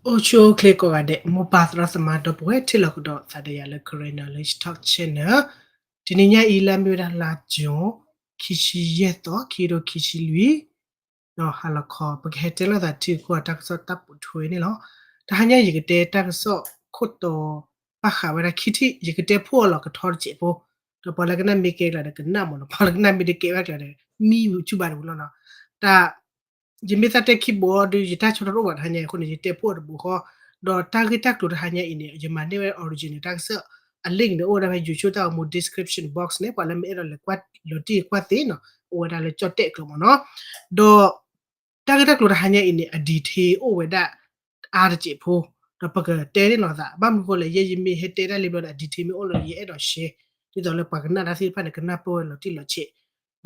အိၣ်ဆူၣ်အိၣ်ချ့ကိးဂၤဒဲး မိၢ်ပၢ်သရၣ်သမါဒီပုၢ်ဝဲၢ် ထံၣ်လိာ်ကဒီးသးဒီးယၤလၢ Karen Knowledge Talk Channel. တနံၤညါအံၤ လၢအမ့ၢ်ဝဲဒၣ်လါယူၤ ခံဆံယဲၢ်သီ ခံကထိခံဆံလွံၢ် ဟါလီၤခီ ပကဟဲတဲလိာ်သးထံကီၢ်တၢ်ကစီၣ်တၢ်ပိာ်ထွဲန့ၣ်လီၤ. တဟါညါယကတဲတၢ်ကစီၣ်ခိၣ်တီ ဘၣ်ဃးဝဲဒၣ်ခံထံၣ် ယကတဲဖှိၣ်အီၤလီၤကထီတစဲးဖိ, ဒီးပှၤလၢကနၣ်မ့ၢ်ကဲကျါဒီးကနၣ်မ့ၢ်နီၤ, ပှၤလၢကနၣ်မ့ၢ်တကဲဘၣ်ကျါဒီး မံဆူၣ်ဘၣ်တပူၤလီၤနီၤ. တၢ် ယမ့ၢ်သးတဲခံဘိဒီး ယတၢ်ဆီတရိၣ်ဘၣ်တဟါညါအံၤအဃိန့ၣ် ယတဲဖှိၣ်အီၤတဘိဃီ, ဒီးတၢ်ဂ့ၢ်တၢ်ကျိၤတဟါညါအံၤန့ၣ် ယမၤန့ၢ်ဝဲ original တၢ်ကစီၣ်အ link န့ၣ် အိၣ်ဝဲဒၣ်ဖဲ YouTube တၢ်ဂီၤမူ description box န့ၣ် ပှၤလၢမ့ၢ်အဲၣ်ဒိးလဲၤကွၢ်လီၤတံၢ်ကွၢ်သ့နီၤ အိၣ်ဝဲဒၣ်လၢကၠီၣ်တဲၣ်ကျိၤမ့ၢ်နီၤ. ဒီး တၢ်ဂ့ၢ်တၢ်ကျိၤတဟါညါအံၤန့ၣ် အ detail အိၣ်ဝဲဒၣ်အါတစဲးဖိ, ဒီးပကတဲန့ၣ်လိာ်သး ဘၣ်မနုၤဃိလဲၣ် ယဲယမ့ၢ်ဟဲတဲတၢ်လံဘျီဒီး အ detail မ့ၢ်အိၣ်လၢ ယအဲၣ်ဒိး share ဒ်သိးလၢပှၤကနၣ်တၢ်သ့ၣ်တဖၣ်န့ၣ် ကနၣ်ပၢၢ်ဝဲလီၤတံၢ်လီၤဆဲး,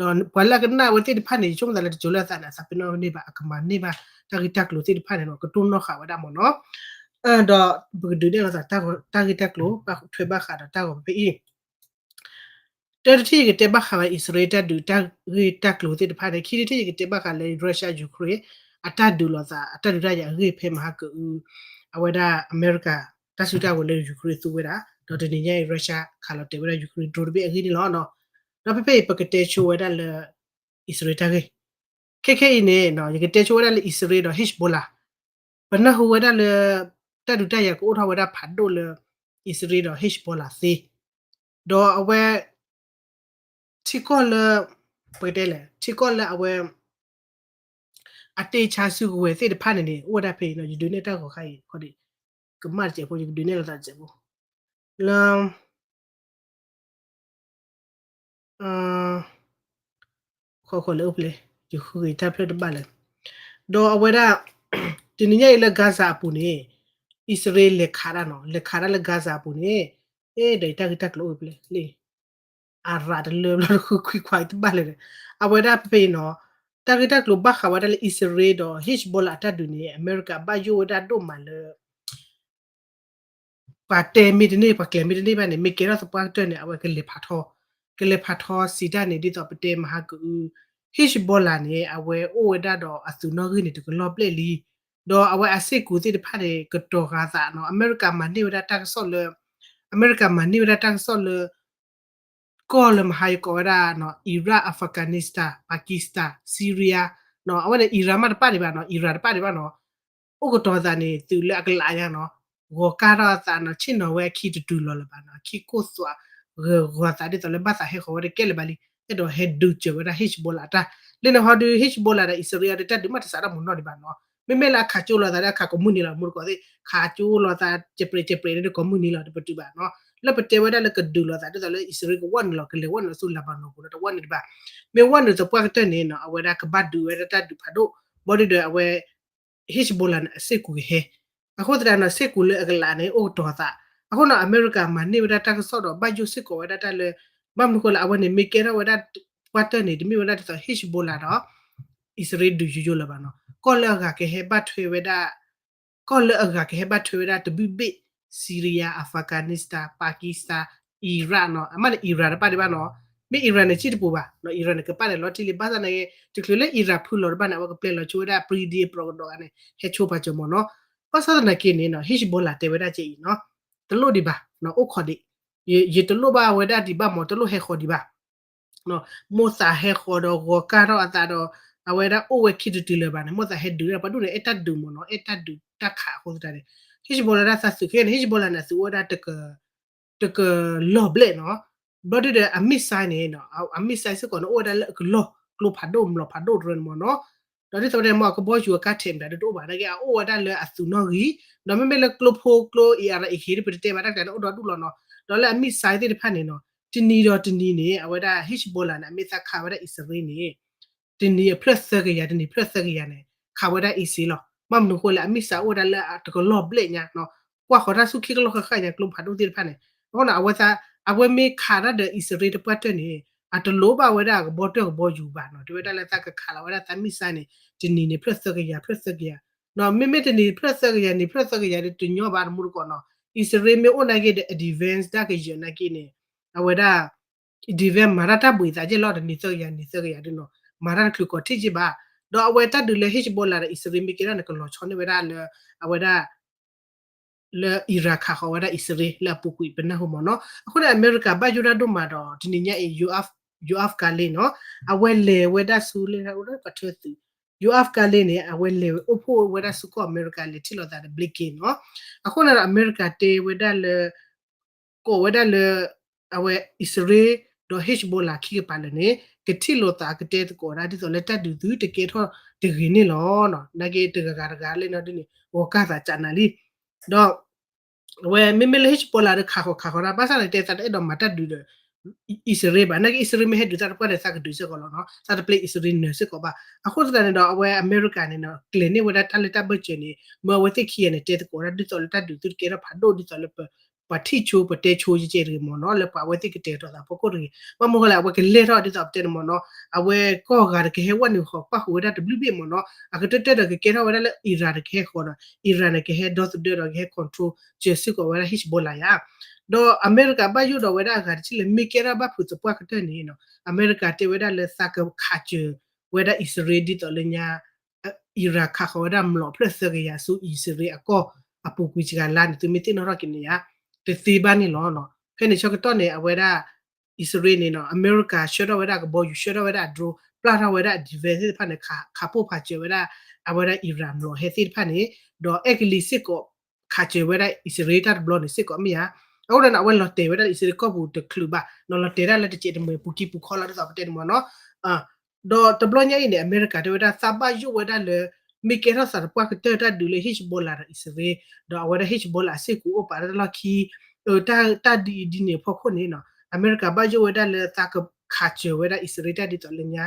ဒီးပှၤလၢအကနၣ်ဝဲသ့ၣ်တဖၣ်န့ၣ် ယဆိကမိၣ်သးလၢတစိၤလၢအသးန့ၣ် အသးပ့ၤနီၣ်န့ၢ်ဘၣ် အကမၤန့ၢ်ဘၣ် တၢ်ဂ့ၢ်တၢ်ကျိၤသ့ၣ်တဖၣ်န့ၣ်နီၤ ကတိၢ်နီၣ်ဃာ်ဝဲဒၣ်မ့ၢ်နီၤ. ဒီးပကဒုးနဲၣ်လိာ်သး တၢ်ဂ့ၢ်တၢ်ကျိၤ ဘၣ်ထွဲဘၣ်ဃးဒီးတၢ်ဂီၤဖဲအံၤ တၢတထံၣ် ယကတဲဘၣ်ဃးဝဲ အံၣ်စရ့လးတၢ်ဒုး တၢ်ဂ့ၢ်တၢ်ကျိၤသ့ၣ်တဖၣ်န့ၣ်, ခံထံၣ်တထံၣ် ယကတဲဘၣ်ဃးလၢ Russia Ukraine အတၢ်ဒုးလိာ်သး အတၢ်ဒုးတၢ်ယၤအဂ့ၢ် ဖဲမဟါကအု အဝဲဒၣ်အမဲရကၤ တၢ်စုတၢ်ဝဲၤလၢ Ukraine သူဝဲဒၣ်, ဒီးတနံၤညါအံၤ Russia ခးလီၤတဲာ်ဝဲဒၣ် Ukraine drone တဘ့ၣ်အဂ့ၢ်န့ၣ်လီၤ. ဒီးဖဲဖဲအံၤ ပကတဲဆိဝဲဒၣ်လၢ အံၣ်စရ့လးတၢ်ဂ့ၢ်, ခဲခဲအံၤန့ၣ် ယကတဲဆိဝဲဒၣ်လၢ အံၣ်စရ့လးဒီး Hezbollah ပနၢ်ဟူဝဲဒၣ်လၢ တၢ်ဒုးတၢ်ယၤကအိၣ်ထီၣ်ဝဲဒၣ်ဖးဒိၣ်လၢ အံၣ်စရ့လးဒီး Hezbollah သ့, ဒီးအဝဲ ထံကီၢ်လၢ ပကတဲလဲၣ် ထံကီၢ်လၢအဝဲ အတ့ဆါစုကဝဲၤသ့ၣ်တဖၣ်န့ၣ်န့ၣ် အိၣ်ဝဲဒၣ်ဖဲအံၤနီၤ, ယဒုးနဲၣ်တၢ်ဂီၤခါအံၤ ခီဒံး ကမၣ်တစဲးဖိ ယကဒုးနဲၣ်လိာ်သးတစဲးဖိ လၢ ခီခီလၢအိၣ်ဖျဲၣ် ယဃုက့ၤတၢ်ဖျၢၣ်တဘၣ်လၢၤ, ဒီးအဝဲဒၣ် တနံၤညါအံၤလၢ Gaza အပူၤန့ၣ် အံၣ်စရ့လးလဲၤခးတၢ်နီၤ, လဲၤခးတၢ်လၢ Gaza အပူၤန့ၣ်, အဲၣ်ဒိးအံၤတၢ်ဂ့ၢ်တၢ်ကျိၤအိၣ်ဖျဲၣ်လံ အရးတလၢဘျီတဃုခွံခွါအံၤတဘၣ်လၢၤဒီး အဝဲဒၣ်ဖဲဖဲအံၤနီၤ, တၢ်ဂ့ၢ်တၢ်ကျိၤဘၣ်ဃးဝဲဒၣ်လၢ အံၣ်စရ့လးဒီး Hezbollah အတၢ်ဒုးန့ၣ် အမဲရကၤဘၣ်ယိၣ်ဝဲဒၣ်ဒိၣ်မးလၢ ပှၤတဲမ့ၢ်တန့ၢ် ပှၤကျဲၤမ့ၢ်တန့ၢ်ဘၣ်န့ၣ် မ့ၢ်ကဲထီၣ်သပှၢ်ကတၢၢ်န့ၣ် အဝဲကလဲၤဖးထီ, ကလဲၤဖးထီစံးတၢ်န့ၣ် ဒ်သိးပတဲမဟါကအု Hezbollah န့ၣ် အဝဲအိၣ်ဝဲဒၣ်ဒီးအသုးနီၣ်ဂံၢ်န့ၣ် တကလီၢ်ဘျဲၣ်လံ, ဒီးအဝဲအစ့ၢ်ကီးသ့ၣ်တဖၣ်န့ၣ် ကတီၤဂၤသးနီၤ, အမဲရကၤမၤန့ၢ်ဝဲဒၣ်တၢ်ကစီၣ်လၢ အမဲရကၤမၤန့ၢ်ဝဲဒၣ်တၢ်ကစီၣ်လၢ ကီၢ်လၢမဟါယကိးဝဲဒၣ်နီၤ Iraq, Afghanistan, Pakistan, Syria နီၤ, အဝဲန့ၣ် Iran မးတပၣ်ဒံးဘၣ်နီၤ, Iran တပၣ်ဒံးဘၣ်နီၤ, အိၣ်ကတီၤသးန့ၣ် သုးလၢအကလးညါနီၤ, ဂီၤကၢ်ထီၣ်အသးနီၤ, ဆ့ၣ်နီၤဝဲအခံတတုၤလီၤလၢၤဘၣ်နီၤ, အခံခိၣ်သွး ဂၢၤဂီၤသးဒ်သိးလၢဘၣ်သးဟဲဃီၤဝဲတကဲလၢၤဘၣ်လံ, အဲၣ်ဒိးဟဲဒုးစၢၤဝဲဒၣ် Hezbollah အတၢ်, လၢန့ၣ်ဟီဒုး Hezbollah ဒီး အံၣ်စရ့လးဒီး တၢ်ဒုးမးတစးထီၣ်မုၢ်နီၢ်ဒံးဘၣ်နီၤ, မ့မ့ၢ်လၢအခးကၠိလိာ်သးဒီးအခးကိးမုၢ်နံၤလီၤ မုၢ်တကိးသ့ၣ် ခးကၠိလိာ်သး ကပြဲးကပြဲးန့ၣ် ကိးမုၢ်နံၤလီၤ တပတုာ်ဘၣ်နီၤ, လၢပတဲဝဲဒၣ်လၢကဒုးလိာ်သးဒ်သိးလၢအံၣ်စရ့လးကဝီၢ်နုာ်လီၤ ကလဲၤဝီၢ်နုာ်လီၤဆူလၤဘၤနီၣ်ပူၤဒီးတဝီၢ်နုာ်ဒံးဘၣ်, မ့ၢ်ဝီၢ်နုာ်သပှၢ်ကတၢၢ်န့ၣ်နီၤ အဝဲဒၣ်ကဘၣ်ဒုးဝဲဒၣ်တၢ်ဒုးဖးဒိၣ်, ဘၣ်ဒီးအဝဲ Hezbollah န့ၣ် အစ့ၢ်ကီးကဟဲ, အဃိသတးဒီး စ့ၢ်ကီးလၢအကလးန့ၣ် အိၣ်ကတီၤသး, အဃိနီၤ အမဲရကၤမၤန့ၢ်ဝဲဒၣ်တၢ်ကစီၣ်ဒီး ဘၣ်ယိၣ်စ့ၢ်ကီးဝဲဒၣ်တၢ်လၢ ဘၣ်မနုၤဃိလၢအဝဲန့ၣ် မ့ၢ်ကဲထီၣ်ဝဲဒၣ် ပှၢ်တၢၢ်န့ၣ် တမ့ၢ်ဝဲဒၣ်ဒ်သိး Hezbollah ဒီး အံၣ်စရ့လးဒုးယိယိလၢၤဘၣ်နီၤ, ကီၢ်လၢအဂၤကဟဲဘၣ်ထွဲဝဲဒၣ် ကီၢ်လၢအဂၤကဟဲဘၣ်ထွဲဝဲဒၣ်တဘ့ၣ်ဘ့ၣ် Syria, Afghanistan, Pakistan, Iraq နီၤ, အမ့ၢ်န့ၣ် Iran တပၣ်ဒံးဘၣ်နီၤ, မ့ၢ် Iran န့ၣ် စံၣ်တပူၤဘၣ်နီၤ, Iran န့ၣ် ကပၣ်န့ၣ်လီၤတံၢ်လံ ဘၣ်ဆၣ်သနာ်က့ တချုးလၢ Iran ဖုလီၤတဘၣ်န့ၣ် အဝဲကပျဲလီၤဆိဝဲဒၣ် ပြံဒ့အပျီကဒီးဂၤန့ၣ် ဟဲဆိပာ်စၢၤမ့ၢ်နီၤ, ဘၣ်ဆၣ်သနာ်က့န့ၣ်နီၤ Hezbollah တဲဝဲဒၣ်ကဲအံၤနီၤ, တလိၣ်ဒံးဘၣ်နီၤ, အိၣ်ခိးဒံး, ယတလိၣ်ဘၣ်ဝဲဒၣ်ဒံးဘၣ်မ့ၢ် တလိၣ်ဟဲဃီၤဒံးဘၣ် မိၢ်သးဟဲဃီၤဒီးဂီၤကၢ်ထီၣ်အသးဒီး အဝဲဒၣ်အိၣ်ဝဲခံတတုၤလၢၤဘၣ်န့ၣ် မိၢ်သးဟဲဒုးဒၣ်ပှၤဒူၣ်န့ၣ် အဲၣ်တၢ်ဒုးမ့ၢ်နီၤ, အဲၣ်တၢ်ဒုးတၢ်ခးအဃိသတးန့ၣ် Hezbollah ဒၣ်သးသုးခဲန့ၣ် Hezbollah န့ၣ် အသုးအိၣ်ဝဲဒၣ် တကလီၢ်ဘျဲၣ်နီၤ, ဘျီဒုဒီးအ missile န့ၣ် အ missile စ့ၢ်ကီးန့ၣ် အိၣ်ဝဲဒၣ်လၢအကလီၢ် ကျိဖးဒိၣ်မျိာ်ဖးဒိၣ်တရၢန့ၣ်မ့ၢ်နီၤ, ဒီးဒ်သိးန့ၣ် မ့ၢ်အကဘီယူၤအကါထဲးမတၤဒုးတအိၣ်ဘၣ် နာ်က့အအိၣ်ဝဲဒၣ်လၢအသုးနီၣ်ဂံၢ်, ဒီးမ့မ့ၢ်လၢကျိဖိကျိ အံၣ်အရၣ်အံၣ်ခ့ ပတတဲဘၣ်တၢ်ကျါန့ၣ် အိၣ်ဒီဒူၣ်လီၤနီၤ, ဒီးလၢအ missile သ့ၣ်တဖၣ်န့ၣ်နီၤ, တနံၤဒီးတနံၤန့ၣ် အဝဲဒၣ် Hezbollah န့ၣ် အမ့ၢ်သးခးဝဲဒၣ်အံၣ်စရ့လးန့ၣ် တနံၤအဖျၢၣ်သၢကယၤ တနံၤဖျၢၣ်သၢကယၤန့ၣ် ခးဝဲဒၣ် easy လီၤ. ဘၣ်မနုၤအဃိလဲၣ် အမ့ၢ်စးအိၣ်ဝဲဒၣ်လၢတကလီၢ်ဘျဲၣ်ညါနီၤ, ကွၢ်ဃီၤတၢ်ဆူၣ်ခံကလီၢ်ဃၣ်ဃၣ်ညါ ကျိဖးဒိၣ်သ့ၣ်တဖၣ်န့ၣ်, အဃိန့ၣ် အဝဲသး အဝဲမ့ၢ်ခးတၢ်ဒီးအံၣ်စရ့လးတပှၢ်တၢၢ်န့ၣ် အတလိၣ်ဘၣ်ဝဲဒၣ်အကဘီတၢၢ်ကဘီယူၤဘၣ်နီၤ, တဲဝဲဒၣ်လၢသးကခးလီၤဝဲဒၣ်သး missile န့ၣ် တနံၤန့ၣ် ဖျၢၣ်သၢကယၤ ဖျၢၣ်သၢကယၤ, မ့မ့ၢ်တနံၤဖျၢၣ်သၢကယၤ နံၤဖျၢၣ်သၢကယၤဒီးတညီဘၣ်တမူတကိးနီၤ, အံၣ်စရ့လးမ့ၢ်အိၣ်နာ်က့ဒီး advance ဒၣ်ကယၢၤနာ်က့န့ၣ် အဝဲဒၣ် defense မၤတၢ်တၢ်ဘှံးသးက့ၢ်လီၤ, တနံၤသၢကယၤ နံၤသၢကယၤဒ်နီၤ, မၤတၢ်တချုးကိးထံၣ်က့ၢ်ဘၣ်, ဒီးအဝဲတၢ်ဒုးလၢ Hezbollah ဒီးအံၣ်စရ့လးမ့ၢ်ကဲထီၣ်န့ၣ် ကလီၤဆီန့ၢ်ဝဲဒၣ်လၢ အဝဲဒၣ် လၢ Iran ခးဃီၤဝဲဒၣ်အံၣ်စရ့လးလၢအပူၤကွံာ်ပနၢ်ဟူမ့ၢ်နီၤ. အဃိန့ၣ် အမဲရကၤဘၣ်ယိၣ်တၢ်ဒိၣ်မးဒီး တနံၤညါအံၤ Yoav Gallant နီၤ, အဝဲလဲၤဝဲဒၣ်ဆူလၢ ပှၤထၢသုး Yoav Gallant န့ၣ် အဝဲလဲၤအိၣ်ဖှိၣ်ဝဲဒၣ်ဆူကီၢ်အမဲရကၤ လဲၤထံၣ်လိာ်သးဒီး Blinken နီၤ. အဃိန့ၣ်ဒီး အမဲရကၤတဲဝဲဒၣ်လၢ ကိးဝဲဒၣ်လၢ အဝဲအံၣ်စရ့လး ဒီး Hezbollah ခံကပၤလၢာ်န့ၣ် ကထံၣ်လိာ်သးကတဲသကိးဒၣ် ဒ်သိးလၢတၢ်ဒုးသုတကဲထီၣ်တဂ့ၤန့ၣ်လီၤ. နာ်က့တဂၤဂၤတဂၤလၢနီဒ်န့ၣ် ဂီၤကၢ်သးကနၤလံ. ဒီး အဝဲမ့မ့ၢ်လၢ Hezbollah ဒီးခးဃီၤခးဃီၤဒၣ် ဘၣ်ဆၣ်န့ၣ်တဲသးတအဲၣ်ဒိးမၤတၢ်ဒုးဒီး အံၣ်စရ့လးဘၣ်. နာ်က့အံၣ်စရ့လးမ့ၢ်ဟဲဒုးသးတပှၢ်န့ၣ် သးကဒုးစ့ၢ်ကီးလီၤနီၤ. သးတပျဲအံၣ်စရ့လးနၢၤစ့ၢ်ကီးဘၣ်. အဃိသတးန့ၣ်ဒီး အဝဲအမဲရကၤန့ၣ်နီၤ ကျဲၤန့ၢ်ဝဲဒၣ်တၢ်လၢတၢ်ဘၢၣ်စၢၤန့ၣ် မ့ၢ်အဝဲသ့ၣ်ခံဂၤန့ၣ် တဲသကိးဒၣ် ဒ်သိးလၢတၢ်ဒုးသုတကဲထီၣ်ဖးဒိၣ် ဒ်သိးလၢ ပှၤထံၣ်ဆိပတဲဆိယဲၢ်ကဲတဂ့ၤမ့ၢ်နီၤ လၢပှၤအဝဲသ့ၣ်ကတဲာ်ကတီၤသးဖီခိၣ်တဂ့ၤ. ဘၣ်မနုၤဃိလဲၣ် အဝဲကလဲၤထီၣ်ဒ်သိးပတဲန့ၣ်မ့ၢ်နီၤ အဝဲကီၢ်ဂၤဒီးကဟဲဝဲနုာ်ဃီၤပာ်ဃုာ်ဝဲဒၣ်တဘျုးဘ့ၣ်မ့ၢ်နီၤ. အကတၢၢ်တၢၢ်ဒီးကကဲထီၣ်ဝဲဒၣ်လၢ Iran န့ၣ်ကဟဲဃီၤဒီး Iran န့ၣ် ကဟဲဒီသဒၢဒီးကဟဲ control စၢၤစ့ၢ်ကီးဝဲဒၣ် Hezbollah ယါ ဒီးအမဲရကၤဘၣ်ယိၣ်ဒီးဝဲဒၣ်အဂၤတထံၣ်လၢ မ့ၢ်ကဲထီၣ်ဘၣ်ဖုးသပှၢ်ကတၢၢ်န့ၣ်နီၤ အမဲရကၤတဲဝဲဒၣ်လၢသးကခးစၢၤဝဲဒၣ်အံၣ်စရ့လး ဒ်သိးလၢညါ Iran ခးဃီၤဝဲဒၣ်မျိာ်ဖျၢၣ်သၢကယၤဆူအံၣ်စရ့လးအကီၢ်အပူၤကွံာ်တဂၤလါန့ၣ် သုမ့ၢ်သ့ၣ်နီၣ်ထီၣ်က့ၤန့ၣ်ယါ တသ့ဘၣ်န့ၣ်လီၤ. ဖဲန့ၣ်ဆၢကတီၢ်န့ၣ် အဝဲဒၣ် အံၣ်စရ့လးန့ၣ်နီၤ အမဲရကၤဆှၢထီၣ်ဝဲဒၣ်ကဘီယူၤ ဆှၢထီၣ်ဝဲဒၣ်အ drone ပျၢ်ထီၣ်ဝဲဒၣ်အ defense သ့ၣ်တဖၣ်န့ၣ် ခးပိၢ်ဖးစၢၤဝဲဒၣ် အဝဲဒၣ် Iran မျိာ်ဟဲသ့ၣ်တဖၣ်န့ၣ် ဒီးအဲကလံးစ့ၢ်ကီး ခးစၢၤဝဲဒၣ်အံၣ်စရ့လးတၢ်တဘျီန့ၣ်စ့ၢ်ကီးမ့ၢ်ဧါ. အဃိန့ၣ် အဝဲလီၤတဲာ်ဝဲဒၣ်လၢအံၣ်စရ့လးကီၢ်ပူၤတချုးဘၣ်နီၤ လီၤတဲာ်ဒၣ်လၢတစဲးတမှဲၤပူၤခံပူၤခီလီၤ ဒ်သိးပတဲန့ၣ်မ့ၢ်နီၤ. ဒီးတဘျီညါအံၤန့ၣ် အမဲရကၤတဲဝဲဒၣ်သးဘၣ်ယိၣ်ဝဲဒၣ်လၢ မ့ၢ်ကဲထီၣ်သးတပှၢ်ကတၢၢ်တၢ်ဒုးလၢ Hezbollah ဒီးအံၣ်စရ့လး ဒီးအဝဲဒၣ် Hezbollah အစ့ၢ်ကီးအိၣ်ပာ်တၢ်လီၢ်ခံ တၢ်ဒ်အံၤဒ်န့ၣ်အဖီခိၣ်န့ၣ်နီၤ အမဲရကၤဘၣ်ယိၣ်ဝဲဒၣ်လၢသးကခးစၢၤဝဲဒၣ်အံၣ်စရ့လးတၢ်ဒ်သိးလၢညါ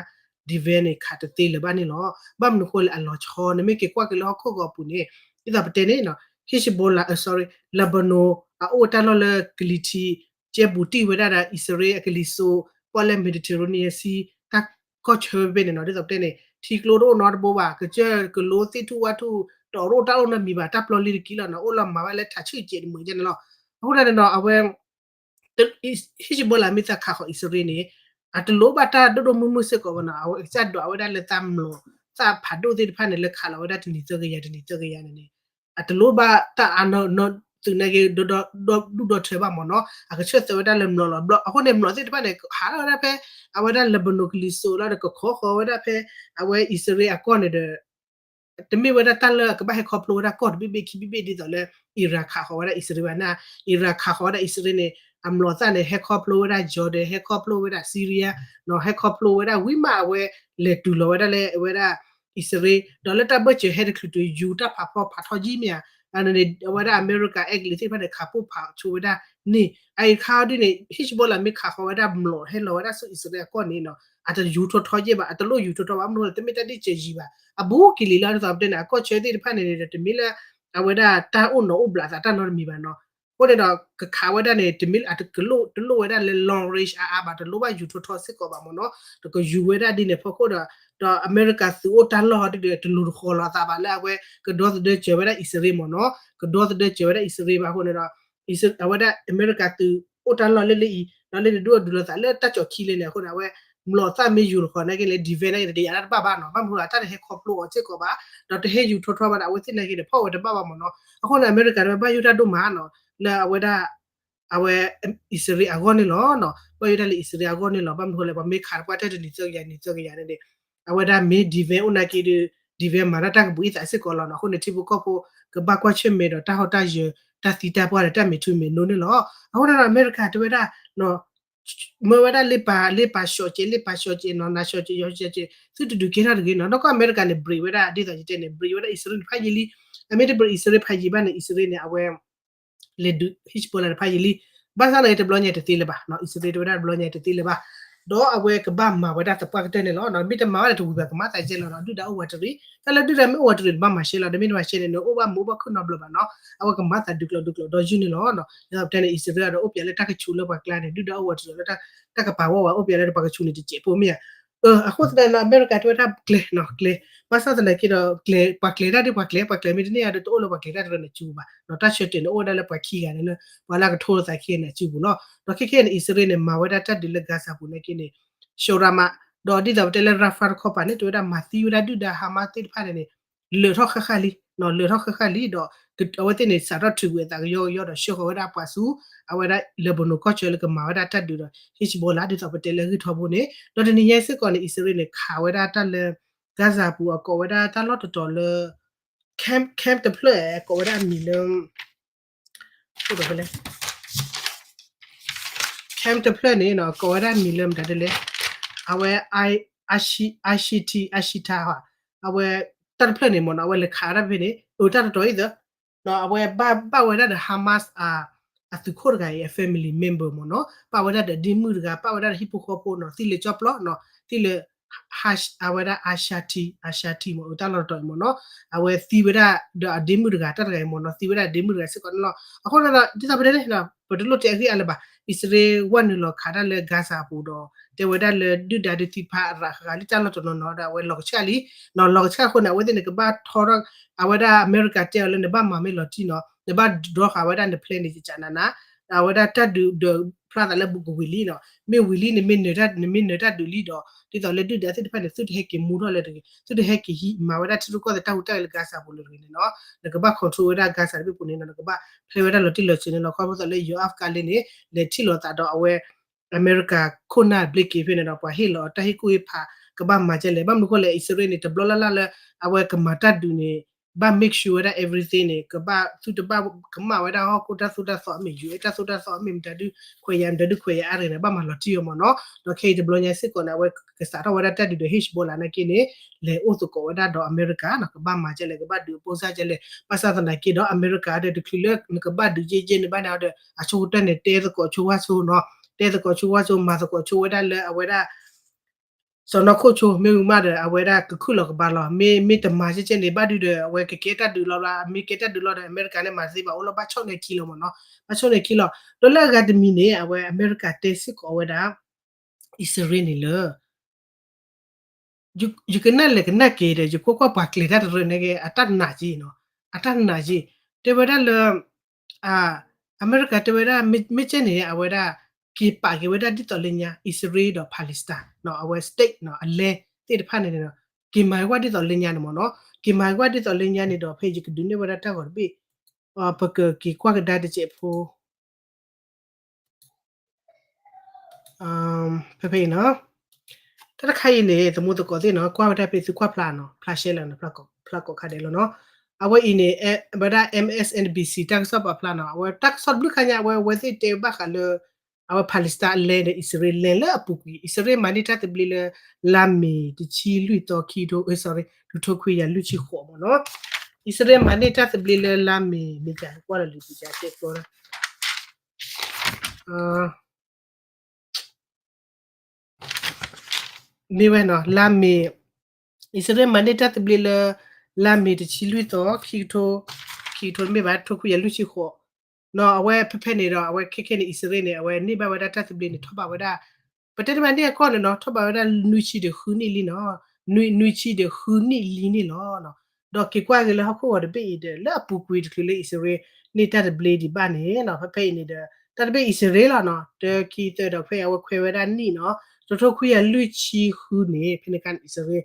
defense န့ၣ် ခးတသ့လၢၤဘၣ်န့ၣ်လီၤ. ဘၣ်မနုၤဃိလၢအလီၤဆီ နမ့ၢ်က့ၤကွၢ်က့ၤလၢဟီၣ်ခိၣ်ဂီၤအပူၤန့ၣ် ဒ်သိးပတဲန့ၣ်နီၤ Hezbollah sorry Lebanon အအိၣ်တၢ်လီၢ်လၢကလံၤထံး ကဲဘူးတံၢ်ဝဲဒၣ်ဒီးအံၣ်စရ့လးအကလံၤစိး ပှၢ်လၢ Mediterranean Sea တၢ်ကီၢ်ဆၢဖဲန့ၣ်နီၤ ဒ်သိးပတဲန့ၣ် ထံကျိတအိၣ်နီတဘိဘၣ် ကစၢၢ်ကလိသ့ၣ်ထူၣ်ဝၣ်ထူၣ် တအိၣ်တၢ်အိၣ်နီတမံၤဘၣ် တၢ်ပျီလံတက့ၢ်လီၤနီၤ အိၣ်လီၤမၤဘၣ်လၢထးဆူၣ်စဲးတမှဲၤန့ၣ်လီၤ. အဃိန့ၣ်နီၤ အဝဲ Hezbollah မ့ၢ်သးခးဃီၤအံၣ်စရ့လးန့ၣ် အတလိၣ်ဘၣ်တၢ်ဒိၣ်ဒိၣ်မုၢ်မုၢ်စ့ၢ်ကီးဘၣ်နီၤ အဝဲကစၢ်ဒွးဝဲဒၣ်လၢသးမျိာ် သးဖးဒိၣ်သ့ၣ်တဖၣ်န့ၣ် လၢခးလီၤဝဲဒၣ်တနံၤသၢကယၤ တနံၤသၢကယၤန့ၣ်န့ၣ် အတလိၣ်ဘၣ်တၢ်အါနီၢ်နီၢ်သုးနာ်က့ ဒူၣ်ဒီထၢဘၣ်မ့ၢ်နီၤ အကဆၢသၢဝဲဒၣ်လၢမျိာ်လီၤဘျီ အဃိန့ၣ် မျိာ်သ့ၣ်တဖၣ်န့ၣ် ဟးထီၣ်ဝဲဒၣ်ဖဲ အဝဲဒၣ် Lebanon ကလံၤစိးလီၤဒီးကခီဃီၤဝဲဒၣ်ဖဲ အဝဲအံၣ်စရ့လးအကီၢ်န့ၣ်ဒီး တမ့ၢ်ဝဲဒၣ်တၢ်လၢအကဘၣ်ဟဲခီဖျိဝဲဒၣ်ကီၢ်တဘ့ၣ်ဘ့ၣ်ခံဘ့ၣ်ဘ့ၣ်ဒ်သိးလၢ Iran ခးဃီၤဝဲဒၣ်အံၣ်စရ့လးဘၣ်န့ၣ် Iran ခးဃီၤဝဲဒၣ်အံၣ်စရ့လးန့ၣ် အမျိာ်သၣ်န့ၣ် ဟဲခီဖျိဝဲဒၣ် Jordan ဟဲခီဖျိဝဲဒၣ် Syria နီၤ ဟဲခီဖျိဝဲဒၣ်ဝံၤမး အဝဲလဲၤတုၤလီၤဝဲဒၣ်လၢအဝဲဒၣ် အံၣ်စရ့လး ဒီးလၢတၢ်ဘၢၣ်စၢၤဟဲတချုးတုၤယူၤတၢ်ဖးဖီဖးထီကံမ့ၢ်ဧါ န့ၣ် အဝဲဒၣ်အမဲရကၤအဲကလံးသ့ၣ်တဖၣ်န့ၣ် ခးပိၢ်ဖးဆိဝဲဒၣ်န့ၣ် အအံၤခါအီၤဒ်န့ၣ် Hezbollah မ့ၢ်ခးဃီၤဝဲဒၣ်မျိာ်ဟဲလီၤဝဲဒၣ်ဆူအံၣ်စရ့လးအကီၢ်န့ၣ်နီၤ အတယူၤထီထီယဲၢ်ဘၣ် အတလိၣ်ယူၤထီထီဘၣ် မနုၤလဲၣ် တမ့ၢ်တၢ်ဒ်စၢၤယံၤဘၣ် အဘူးကလံၤလီၤ ဒ်သိးပတဲန့ၣ် အကီၢ်ဆၢသ့ၣ်တဖၣ်န့ၣ်ဒီး တမ့ၢ်လၢ အဝဲဒၣ်တၢ်အိၣ်နီၤအိၣ်ဘျးသးတၢ်နီတမံၤဘၣ်နီၤ အဃိန့ၣ်ဒီး ကခးဝဲဒၣ်န့ၣ် တမ့ၢ်အတကလိၣ်တလိၣ်ဝဲဒၣ်လၢ long range အါအါဘၣ် တလိၣ်ဘၣ်ယူၤထီထီစ့ၢ်ကီးဘၣ်မ့ၢ်နီၤ တကယူၤဝဲဒၣ်ဒ်န့ၣ်အဖီခိၣ်ဒီး ဒီးအမဲရကၤသုးအိၣ်တၢ်လီၢ်ဟီဒ်ဒီး တလူၤတဃီၤလီၤအသးဘၣ်လၢအဝဲ ကဒီသဒၢစၢၤဝဲဒၣ်အံၣ်စရ့လးမ့ၢ်နီၤ ကဒီသဒၢစၢၤဝဲဒၣ်အံၣ်စရ့လးဘၣ်အဃိန့ၣ်ဒီး အဝဲဒၣ်အမဲရကၤသုးအိၣ်တၢ်လီၢ်လၢလၢအံၤ ဒီးလၢန့ၣ်ဒုးအိၣ်ဒုးလိာ်သးလၢတၢ်ကၠီၤခံလၢန့ၣ် အဃိန့ၣ် အဝဲ မျိာ်သၣ်မ့ၢ်ယူၤတဃီၤနာ်က့လဲၣ် defense နာ်က့န့ၣ် တယာ်တၢ်တဘၣ်ဘၣ်နီၤ ဘၣ်မနုၤအဃိ တၢ်တဟဲခီဖျိအီၤစ့ၢ်ကီးဘၣ် ဒီးတဟဲယူၤထီထီဘၣ်ဒီး အဝဲသ့ၣ်နာ်က့န့ၣ် ဖီၣ်ဝဲတဘၣ်ဘၣ်မ့ၢ်နီၤ အဃိန့ၣ် အမဲရကၤတဝဲဘၣ်ယိၣ်တၢ်ဒိၣ်မးနီၤ လၢအဝဲဒၣ် အဝဲ အံၣ်စရ့လးအဂီၢ်န့ၣ်လီၤနီၤ ဘၣ်ယိၣ်တၢ်လၢအံၣ်စရ့လးအဂီၢ်န့ၣ်လီၤ ဘၣ်မနုၤအဃိလဲၣ် ပှၤမ့ၢ်ခးတပှၢ်တၢၢ်တနံၤသၢကယၤနံၤသၢကယၤန့ၣ်န့ၣ် အဝဲဒၣ်မ့ၢ် defense အိၣ်နာ်က့ဒီး defense မၤတၢ်တၢ်ကဘူးအံသးစ့ၢ်ကီးလီၤနီၤ အဃိန့ၣ် ထံဖိကီၢ်ဖိ ကဘၣ်ကွၢ်ဆၢၣ်မဲာ်ဒီးတၢ်ဟီၣ်တၢ်ယၢၤ တၢ်သံတၢ်ပှၢ်ဒီးတၢ်မဲာ်ထူမဲာ်နိန့ၣ်လီၤ အဃိန့ၣ်ဒီး အမဲရကၤတဲဝဲဒၣ် မၢဝဲဒၣ်လ့ပာ် လ့ပာ်ၡီၣ်ကဲး လ့ပာ်ၡီၣ်ကဲးနီၤ နၤၡီၣ်ကဲး ယီၢ်ကဲး သုတဒုးကဲထီၣ်တဂ့ၤနီၤ နီၢ်ကီၢ်အမဲရကၤန့ၣ် break ဝဲဒၣ် ဒ်သိးယတဲန့ၣ် break ဝဲဒၣ်အံၣ်စရ့လးတဖၣ်ယံာ်လံ အမ့ၢ်တ break အံၣ်စရ့လးဖးယံာ်ဘၣ်န့ၣ် အံၣ်စရ့လးန့ၣ် အဝဲ လဲၤဒုး Hezbollah တဖၣ်ယံာ်လံ ဘၣ်ဆၣ်သနာ်က့တဘျီညါတသ့လၢၤဘၣ်နီၤ အံၣ်စရ့လးတဲဝဲဒၣ်တဘျီညါတသ့လၢၤဘၣ် ဒီးအဝဲကဘၣ်မၤဝဲဒၣ်သပှၢ်ကတၢၢ်န့ၣ်လီၤ မ့ၢ်တမၤဘၣ်ဒီးတဝံၤဘၣ် ကမၤသးကဲလီၤနီၤ ဒုၣ်ဒါအိၣ်ဝးတရံး တၢ်လၢဒုၣ်ဒါမ့ၢ်အိၣ်ဝးတရံး တဘၣ်မၤရှဲလီၤ တမ့ၢ်တမၤရှဲန့ၣ် နအိၣ်ဘၣ်မူဘၣ်ခုၣ်နီတဘျီဘၣ်နီၤ အဝဲကမၤသးဒုးကျိးဒုးကျိးဒီးယုၢ်န့ၣ်လီၤ ဒ်သိးပတဲန့ၣ် အံၣ်စရ့လးဒီးအိၣ်ပၠးလၢတၢ်ကဆူးလၢပှၤကျါန့ၣ် ဒုၣ်ဒါအိၣ်ဝးတရံးလၢ တၢ်ကပာ်ဝဲဝဲအိၣ်ပၠးလၢပှၤကဆူးန့ၣ်တစဲးဖိမ့ၢ်ဧါ အဃိသတးန့ၣ် အမဲရကၤတဲဝဲဒၣ်ကျဲၤနီၤ ကျဲၤ ဘၣ်ဆၣ်သနာ်က့ဒီး ပှၤကျဲၤတၢ်ဒ်ပှၤကျဲၤ ပှၤကျဲၤမ့ၢ်တန့ၢ်အါဒီး တအိၣ်လၢပှၤကျဲၤတၢ်တရၢန့ၣ်စုပူၤဘၣ်နီၤ တၢ်ဆၢတဲာ်န့ၣ်အိၣ်ဝဲဒၣ်လၢပှၤခံဂၤန့ၣ်လၢ ပှၤလၢကထိလိာ်သးခံဂၤန့ၣ်အစုပူၤလီၤ ဒီးခဲခဲအံၤန့ၣ် အံၣ်စရ့လးန့ၣ် မၤဝဲဒၣ်တၢ်ဒုးလၢ Gaza ပူၤနာ်က့န့ၣ် ရှီရမး ဒီးဒ်သိးပတဲလၢ Rafah တခီပၤန့ၣ် တဲဝဲဒၣ်မၤသံဝဲဒၣ်ဒုၣ်ဒါ Hamas သ့ၣ်တဖၣ်န့ၣ်န့ၣ် လၢာ်ထီၣ်ဃၣ်ဃၣ်လံ, လၢာ်ထီၣ်ဃၣ်ဃၣ်လံဒီး အဝဲသ့ၣ်န့ၣ် စးထီၣ်ထုးကွံာ်အသးကယီကယီဒီး ဆှၢဃီၤဝဲဒၣ်ပှၤဆူ အဝဲဒၣ် Lebanon ကီၢ်ဆၢလၢကမၤဝဲဒၣ်တၢ်ဒုးဒီး Hezbollah ဒ်သိးပတဲလၢအဂ့ၢ်ထီဘိန့ၣ် ဒီးတနံၤညါစ့ၢ်ကီးန့ၣ် အံၣ်စရ့လးန့ၣ် ခးဝဲဒၣ်တၢ်လၢ Gaza ပူၤ အကိးဝဲဒၣ်တၢ်လီၢ်တတီၤလၢ camp, camp တဖျၢၣ် အကိးဝဲဒၣ်အမံၤလၢ camp တဖျၢၣ်န့ၣ် ကိးဝဲဒၣ်မံၤလၢမတၤဒ်လဲၣ်, အဝဲ Ashiti, Ashita အဝဲ တၢ်တဖျၢၣ်န့ၣ်မ့ၢ်နီၤ အဝဲလဲၤခးဝဲဒၣ်ဖဲန့ၣ် အတၢ်တတီၤအံၤသၢ အဝဲဘၣ်ဝဲဒၣ်ဒီး Hamas အသုးခိၣ်တဂၤအံၤ အ family member မ့ၢ်နီၤ ပာ်ဝဲဒၣ်ဒီးဒ့မုၣ်တဂၤ ပာ်ဝဲဒၣ်ဒီးဟံၣ်ဖိဃီဖိနီၤ သံလၢကၠီၣ်ပျီနီၤ သံလၢ အဝဲဒၣ် Ashati, Ashati မ့ၢ် အတၢ်လီၢ်တတီၤအံၤမ့ၢ်နီၤ အဝဲသံဝဲဒၣ်ဒီးအဒ့မုၣ်တဂၤ တၢ်တဂၤအံၤမ့ၢ်နီၤ သံဝဲဒၣ်ဒ့မုၣ်တဂၤစ့ၢ်ကီးန့ၣ်လီၤ. အဃိဒီး ဒ်သိးပတဲန့ၣ် ပတလိၣ်တဲအဂ့ၢ်အါလၢၤဘၣ် အံၣ်စရ့လးဝဲနုာ်လီၤခးတၢ်လၢ Gaza အပူၤဒီး တဲဝဲဒၣ်လၢဒုၣ်ဒါဒုးသံဖးအရးဃးလံတၢ်လီၢ်တနီၤနီၤဒီး အဝဲလီၤကဆှၣ်လံ လီၤကဆှၣ်အဃိန့ၣ် အဝဲသ့ၣ်န့ၣ်ကဘၣ်ထီထီၣ် အဝဲဒၣ်အမဲရကၤတဲအီၤလၢနဘၣ်မၤမ့ၢ်လီၤတံၢ်နီၤ နဘၣ်ဒိဃာ်ဝဲဒၣ်န plan န့ၣ် ကကနးနး အဝဲဒၣ်တၢ်ဒုးဒီးဖျါသးလၢကဝံၤလံနီၤ မ့ၢ်ဝံၤလံ နမ့ၢ်နၢၤတၢ်ဒုးလံဒီး ဒ်သိးလၢဒုၣ်ဒါသ့ၣ်တဖၣ်န့ၣ် သုတဟဲက့ၤမူထီၣ်လၢတဂ့ၤ သုတဟဲက့ၤဟံးမၤဝဲဒၣ်ထံရူၢ်ကီၢ်သဲးတၢ်ဟူးတၢ်ဂဲၤလၢ Gaza ပူၤလၢတဂ့ၤန့ၣ်နီၤ နကဘၣ် control ဝဲဒၣ် Gaza တဘ့ၣ်ပူၤန့ၣ်နီၤ နကဘၣ်ဖျဲဝဲဒၣ်လီၤတံၢ်လီၤဆဲးန့ၣ်လီၤ. ခီဖျိလၢ Yoav Gallant န့ၣ် လဲၤထံၣ်လိာ်သးဒီးအဝဲ အမဲရကၤခိၣ်နၢ်ဘျ့က့ၤဖဲန့ၣ်ဒီး ပှၤဟ့ၣ်လီၤတၢ်ဟ့ၣ်ကူၣ်ဟ့ၣ်ဖး ကဘၣ်မၤကဲလဲၣ် ဘၣ်မနုၤဃိလဲၣ် အံၣ်စရ့လးန့ၣ် တဘျီလၢ်လၢ်လၢ အဝဲကမၤတၢ်ဒုးန့ၣ် ဘၣ် make sure ဝဲဒၣ် everything န့ၣ် ကဘၣ်သုတဘၣ်ကမၣ်ဝဲဒၣ်ဟီၣ်ခိၣ်တၢ်သိၣ်တၢ်သီအမ့ၢ် ယူၤအဲၣ် တၢ်သိၣ်တၢ်သီအမ့ၢ် မတၤဒုးခွဲးယာ် မတၤဒုးခွဲးယာ်အါတဂ့ၤန့ၣ် ဘၣ်မၤလီၤတံၢ်အီၤမ့ၢ်နီၤ ဒီးခဲအံၤတဘျီညါစ့ၢ်ကီးန့ၣ် အဝဲကစးထီၣ်ဝဲဒၣ်တၢ်ဒုးဒီး Hezbollah နာ်က့န့ၣ် လဲၤအိၣ်သကိးဝဲဒၣ်ဒီးအမဲရကၤနီၤ ကဘၣ်မၤကဲလဲၣ် ကဘၣ်ဒုးအပိၢ်စၢ်ကဲလဲၣ် ဘၣ်ဆၣ်သနာ်က့ဒီး အမဲရကၤဒီး တချုးလၢနကဘၣ်ဒုးကဲကဲန့ၣ်ဘၣ်န့ၣ်ဒီး အဆိကတၢၢ်န့ၣ် တဲသကိးဆိဝါဆိနီၤ တဲသကိးဆိဝါဆိ မၤသကိးဆိဝဲဒၣ်လၢအဝဲဒၣ် စီၤနီၢ်ခိၣ်ဆိ မ့ၢ်ဝံၤမးဒီး အဝဲဒၣ်ကခုၣ်လီၤကဘါလီၤ မ့မ့ၢ်တမၤကဲကဲန့ၣ် ဘၣ်ဒုးဒီး အဝဲကကဲတၢ်ဒုးလီၤဘျီ မ့ၢ်ကဲတၢ်ဒုးလီၤဒီး အမဲရကၤန့ၣ်မၤသ့ဘၣ်အိၣ်လီၤ ဘၣ်ဆီၣ်န့ၢ်ခံလီၤမ့ၢ်နီၤ ဘၣ်ဆီၣ်န့ၢ်ခံလီၤ ဒီးလၢအဂၤတမံၤန့ၣ် အဝဲအမဲရကၤတဲစ့ၢ်ကီးဝဲဒၣ် အံၣ်စရ့လးန့ၣ်လၢ ယကနၣ်လဲၤကနၣ်က့ၤဒီး ယကွၢ်ကွၢ်ပှၤကျဲၤတၢ်တရၢန့ၣ်က့ အတၢ်နာ်က့နီၤ အတၢ်နာ်က့ တဲဝဲဒၣ်လၢ အမဲရကၤတဲဝဲဒၣ် မ့ၢ်ကဲန့ၣ် အဝဲဒၣ် က့ၤပာ်က့ၤဝဲဒၣ်ဒ်သိးလၢညါ အံၣ်စရ့လးဒီး Palestine နီၤ အဝဲ state နီၤ အလဲသ့ၣ်တဖၣ်န့ၣ် က့ၤမၤကွၢ်ဒ်သိးလၢညါန့ၣ်မ့ၢ်နီၤ က့ၤမၤကွၢ်ဒ်သိးလၢညါန့ၣ်ဒီး ဖဲယကဒုးနဲၣ်ဝဲဒၣ်တၢ်ဂီၤတဘ့ၣ် ပကက့ၤကွၢ်ကဒါတစဲးဖိ ဖဲဖဲအံၤနီၤ တၢ်တခါအံၤန့ၣ် သမူသကိးသ့ၣ်နီၤ ကွၢ်ဝဲဒၣ်ဖဲသုကွၢ်ဖျါနီၤ ဖျါရှဲလၢနီၤ ဖျါကိးခါဒဲးလီၤနီၤ အဝဲအံၤန့ၣ် ဝဲဒၣ် M S N B C တၢ်ကစီၣ်ပာ်ဖျါနီၤ အဝဲတၢ်ကစီၣ်တဘျုးခါညါ အဝဲအဝဲသ့ၣ်တဲဘၣ်ဃးလၢ အဝဲ Palestine အလဲဒီး အံၣ်စရ့လးလဲလၢအပူၤကွံာ် အံၣ်စရ့လးမၤန့ၢ်တၢ်သဘျ့လၢ လါမ့ၤတဆံလွံၢ်သီခံထိ sorry တထိခွံကယၤလွံၢ်ဆံဃိးမ့ၢ်နီၤ အံၣ်စရ့လးမၤန့ၢ်တၢ်သဘျ့လၢလါမ့ၤ မ့ၢ်တၢ်ကွၢ်လီၤလံၤပူၤကတဲကျီ မ့ၢ်ဝဲနီၤ လါမ့ၤ အံၣ်စရ့လးမၤန့ၢ်တၢ်သဘျ့လၢ လါမ့ၤတဆံလွံၢ်သီ ခံကထိ ခံကထိမ့ၢ်ဘၣ် ထိခွံကယၤလွံၢ်ဆံဃိး နီၤ အဝဲဖဲဖဲန့ၣ်ဒီး အဝဲခဲခဲန့ၣ် အံၣ်စရ့လးန့ၣ် အဝဲန့ၢ်ဘၣ်ဝဲဒၣ်တၢ်သဘျ့န့ၣ် ထီၣ်ဘးဝဲဒၣ် ပတဲတမံၤန့ၣ်အကီၢ်န့ၣ်နီၤ ထီၣ်ဘးဝဲဒၣ်နွံဆံဒီးဃုနံၣ်လံနီၤ နွံဆံဒီးဃုနံၣ်လံန့ၣ်လီၤ. ဒီးက့ၤကွၢ်က့ၤလၢဟီၣ်ခိၣ်ဂီၤတဘ့ၣ်အံၤဒီး လၢအပူၤကွံာ်တချုးလၢအံၣ်စရ့လးန့ၢ်တၢ်သဘျ့ဒံးဘၣ်န့ၣ်နီၤ ဖဲဖဲအံၤန့ၣ်ဒီး တၢ်တဘ့ၣ်အံၣ်စရ့လးလီၤနီၤ တၢခံသၢဒီးဖဲအဝဲခွဲးဝဲဒၣ်နံၣ်နီၤ တထိခွံကယၤလွံၢ်ဆံဃုန့ၣ် ဖဲန့ၣ်အခါန့ၣ် အံၣ်စရ့လး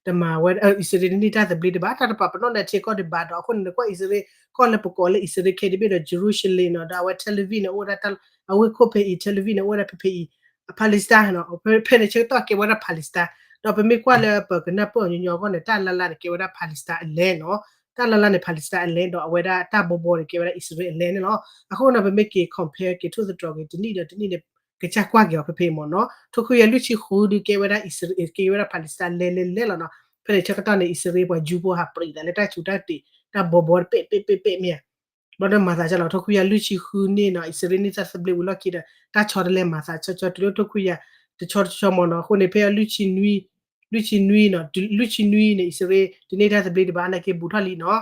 တမၤဝဲ အံၣ်စရ့လးတန့ၢ်တၢ်သဘျ့ဒံးဘၣ် တၢ်တပာ်ပနီၣ်န့ၣ်ထံကီၢ်ဒံးဘၣ်ဒီး အဃိန့ၣ် နကွၢ်အံၣ်စရ့လး ကီၢ်လၢပကိးလၢအံၣ်စရ့လးခဲအံၤတဘ့ၣ်ဒီး Jerusalem နီၤ ဒီးအဝဲ Tel Aviv န့ၣ် အိၣ်ဝဲဒၣ် အဝ့ၢ်ခိၣ်ဖဲအံၤ Tel Aviv န့ၣ် အိၣ်ဝဲဒၣ်ဖဲဖဲအံၤ Palestine နီၤ ဖဲန့ၣ်ဆၢကတီၢ်ကဲဝဲဒၣ် Palestine ဒီးပမ့ၢ်ကွၢ်လၢပကနၢ်ပၢၢ်အီၤညီညီအဂီၢ်န့ၣ် တၢ်လၢ်လၢ်န့ၣ် ကဲဝဲဒၣ် Palestine အလဲနီၤ တၢ်လၢ်လၢ်န့ၣ် Palestine အလဲ ဒီးအဝဲဒၣ်တၢ်ဘီဘီန့ၣ် ကဲဝဲဒၣ်အံၣ်စရ့လးအလဲန့ၣ်လီၤ. အဃိန့ၣ် ပမ့ၢ်က့ၤ compare က့ၤထိၣ်သတြီၤက့ၤ တနံၣ်ဒီးတနံၣ်န့ၣ် ကစၢ်ကွၢ်က့ၤအီၤဖဲဖဲအံၤမ့ၢ်နီၤ ထိခွံကယၤလွံၢ်ဆံဃုဒုးကဲဝဲဒၣ်အံၣ်စရ့လး ကဲဝဲဒၣ် Palestine လဲလဲလဲလီၤနီၤ ဖဲန့ၣ်ဆၢကတီၢ်န့ၣ် အံၣ်စရ့လးပှၤယူၤဖိဟးပြံးသးလၢတၢ်ဆူးတၢ်တ့ၢ် တၢ်ဘီဘီတပဲ့ပဲ့ပဲ့ပဲ့မ့ၢ်ဧါ ဘျီဒီးမၤသးဒ်လီၤ ထိခွံကယၤလွံၢ်ဆံဃုန့ၣ်နီၤ အံၣ်စရ့လးန့ၢ်တၢ်သဘျ့ဝံၤလီၢ်ခံဒီး တၢ်ဆီတလဲမၤသးဆီဆီတုၤလၢထိခွံကယၤ တဆီတဆီမ့ၢ်နီၤ အဃိန့ၣ် ဖဲအလွံၢ်ဆံနွံ လွံၢ်ဆံနွံနီၤ လွံၢ်ဆံနွံန့ၣ် အံၣ်စရ့လးတန့ၢ်တၢ်သဘျ့ဒံးဘၣ်နာ်က့ ဘူးထီၣ်လံနီၤ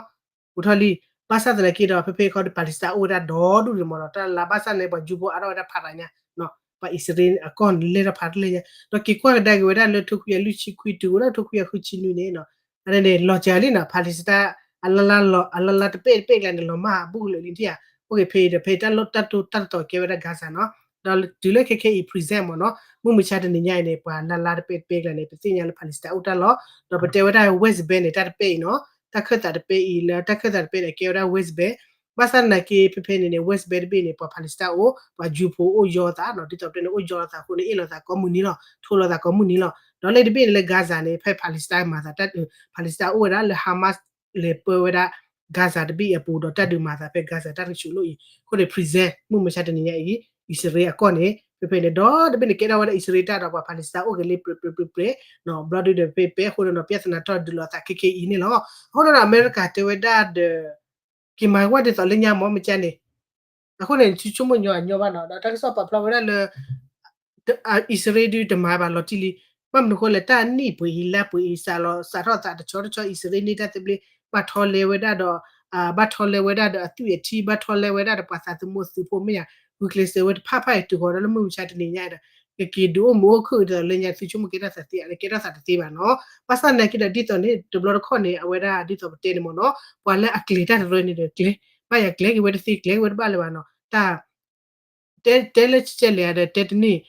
ဘူးထီၣ်လံ ဘၣ်ဆၣ်သနာ်က့ဒီး ဖဲဖဲခီဒီး Palestine အိၣ်ဝဲဒၣ်ဒီဒူၣ်န့ၣ်မ့ၢ်နီၤ တၢ်လၢဘၣ်ဆၣ်န့ၣ် ပှၤယူၤဖိအါထီၣ်ဝဲဒၣ်ဖးရၤညါ ပှၤအံၣ်စရ့လးအကီၢ်န့ၣ် လဲၢ်ထီၣ်ဖးတလဲၢ်ညါ ဒီးက့ၤကွၢ်ကဒါက့ၤဝဲဒၣ်လၢထိခွံကယၤလွံၢ်ဆံခွံတုၤဝဲဒၣ်ထိခွံကယၤဃုဆံနွံန့ၣ်နီၤ အန့ၣ်န့ၣ် လီၤစှၤလံနီၤ Palestine အလါလါလီၤ အလါလါတပဲ့တပဲ့ကျါန့ၣ် လီၤမၢ်ဘူးကလၢာ်လံထံၣ်ဧါ အိၣ်က့ၤဖဲအံၤဒီး ဖဲတၢ်လီၢ်တၢ်တိၢ်တၢ်တတီၤကဲဝဲဒၣ် Gaza နီၤ ဒီးတုၤလၢခဲခဲအံၤ present မ့ၢ်နီၤ မုၢ်မဆါတနံၤညါအံၤန့ၣ် ပှၤလါလါတပဲ့တပဲ့ကျါန့ၣ် ပသ့ၣ်ညါလၢ Palestine အိၣ်တၢ်လီၤ ဒီးပတဲဝဲဒၣ် West Bank န့ၣ် တၢ်တပဲ့အံၤနီၤ တၢ်ခၢၣ်သးတပဲအံၤလၢ တၢ်ခၢၣ်သးတပဲန့ၣ် အကဲဝဲဒၣ် West Bank, ဘၣ်ဆၣ်သနာ်က့ ဖဲဖဲန့ၣ်န့ၣ် West Bank တဘ့ၣ်န့ၣ် ပှၤ Palestine အိၣ် ပှၤ Jew ဖိအိၣ်ယီၤအသးနီၤ, ဒ်သိးပတဲန့ၣ် အိၣ်ယီၤအသးအဃိန့ၣ် အ့ၣ်လိာ်သးကိးမုၢ်နံၤလီၤ, ထိးလိာ်သးကိးမုၢ်နံၤလီၤ. ဒီးလၢတဘ့ၣ်န့ၣ်လၢ Gaza န့ၣ် ဖဲ Palestine မၤသးတၢ် Palestine အိၣ်ဝဲဒၣ်လၢ Hamas လဲၤပၢဝဲဒၣ် Gaza တဘ့ၣ်အပူၤ ဒီးတၢ်ဒုးမၤသးဖဲ Gaza တၢ်ရံၣ်ဆူၣ်လိၣ်အံၤ အဃိန့ၣ် present မုၢ်မဆါတနံၤညါအံၤ အံၣ်စရ့လးအကီၢ်န့ၣ် ဖဲဖဲန့ၣ် ဒီးတဘ့ၣ်န့ၣ် ကဲထီၣ်ဝဲဒၣ်အံၣ်စရ့လးတၢ်ဒီးပှၤ Palestine အိၣ်က့ၤလၢ ပြဲးပြဲးပြဲးပြဲး ဘျီဒုဒီးဖဲဖဲအဃိန့ၣ်ဒီး ပြဿနာထီၣ်ဒုးလိာ်သးခဲခဲအံၤန့ၣ်လီၤ. အဃိန့ၣ်ဒီး အမဲရကၤတဲဝဲဒၣ်ဒီး က့ၤမၤဝဲဒ်သိးလၢညါမ့ၢ်မ့ၢ်ကန့ၣ် အဃိန့ၣ် ဆိကမိၣ်ညီအညီဘၣ်နီၤ ဒီးတၢ်ကစီၣ်ပာ်ဖျါဝဲဒၣ်လၢ အံၣ်စရ့လးဒုးတမၤဘၣ်လီၤတံၢ်လံ, ဘၣ်မနုၤဃိလဲၣ် တၢ်နံၣ်ပှဲၤအံၤလါပှဲၤအံၤ စးလီၤစးထီၣ်သးတဆီတဆီ အံၣ်စရ့လးန့ၢ်တၢ်သဘျ့ ဘၣ်ထီလဲဝဲဒၣ်ဒီး ဘၣ်ထီလဲဝဲဒၣ်ဒီးအသွံၣ်အထံ ဘၣ်ထီလဲဝဲဒၣ်ဒီးပှၤသးသမူအသုးဖိမ့ၢ်ဧါ, ဂုာ်ကျဲးစၢးဝဲတဖၣ်ဖၣ်အံၤတုၤဃီၤဒီးလၢမုၢ်မဆါတနံၤညါဒီး ကက့ၤဒုးအိၣ်မုာ်အိၣ်ခုၣ်ဒ်သိးလၢညါ သုဆိကမိၣ်ကဲထီၣ်သးသ့ဧါ, ကဲထီၣ်သးတသ့ဘၣ်နီၤ. ဘၣ်ဆၣ်သနာ်က့ဒီးဒ်သိးန့ၣ် တဘျီတခီၣ်န့ၣ် အဝဲဒၣ်ဒ်သိးပတဲန့ၣ်မ့ၢ်နီၤ ပှၤလၢအကျဲၤတၢ်တရၢန့ၣ်ဒီးကျဲၤ ဘၣ်ယၤကျဲၤက့ၤဝဲတသ့ ကျဲၤက့ၤဝဲတဘၣ်လၢၤဘၣ်နီၤ တၢ် တဲ တဲလၢကဲလဲၣ်ဒီးတဲတန့ၢ်,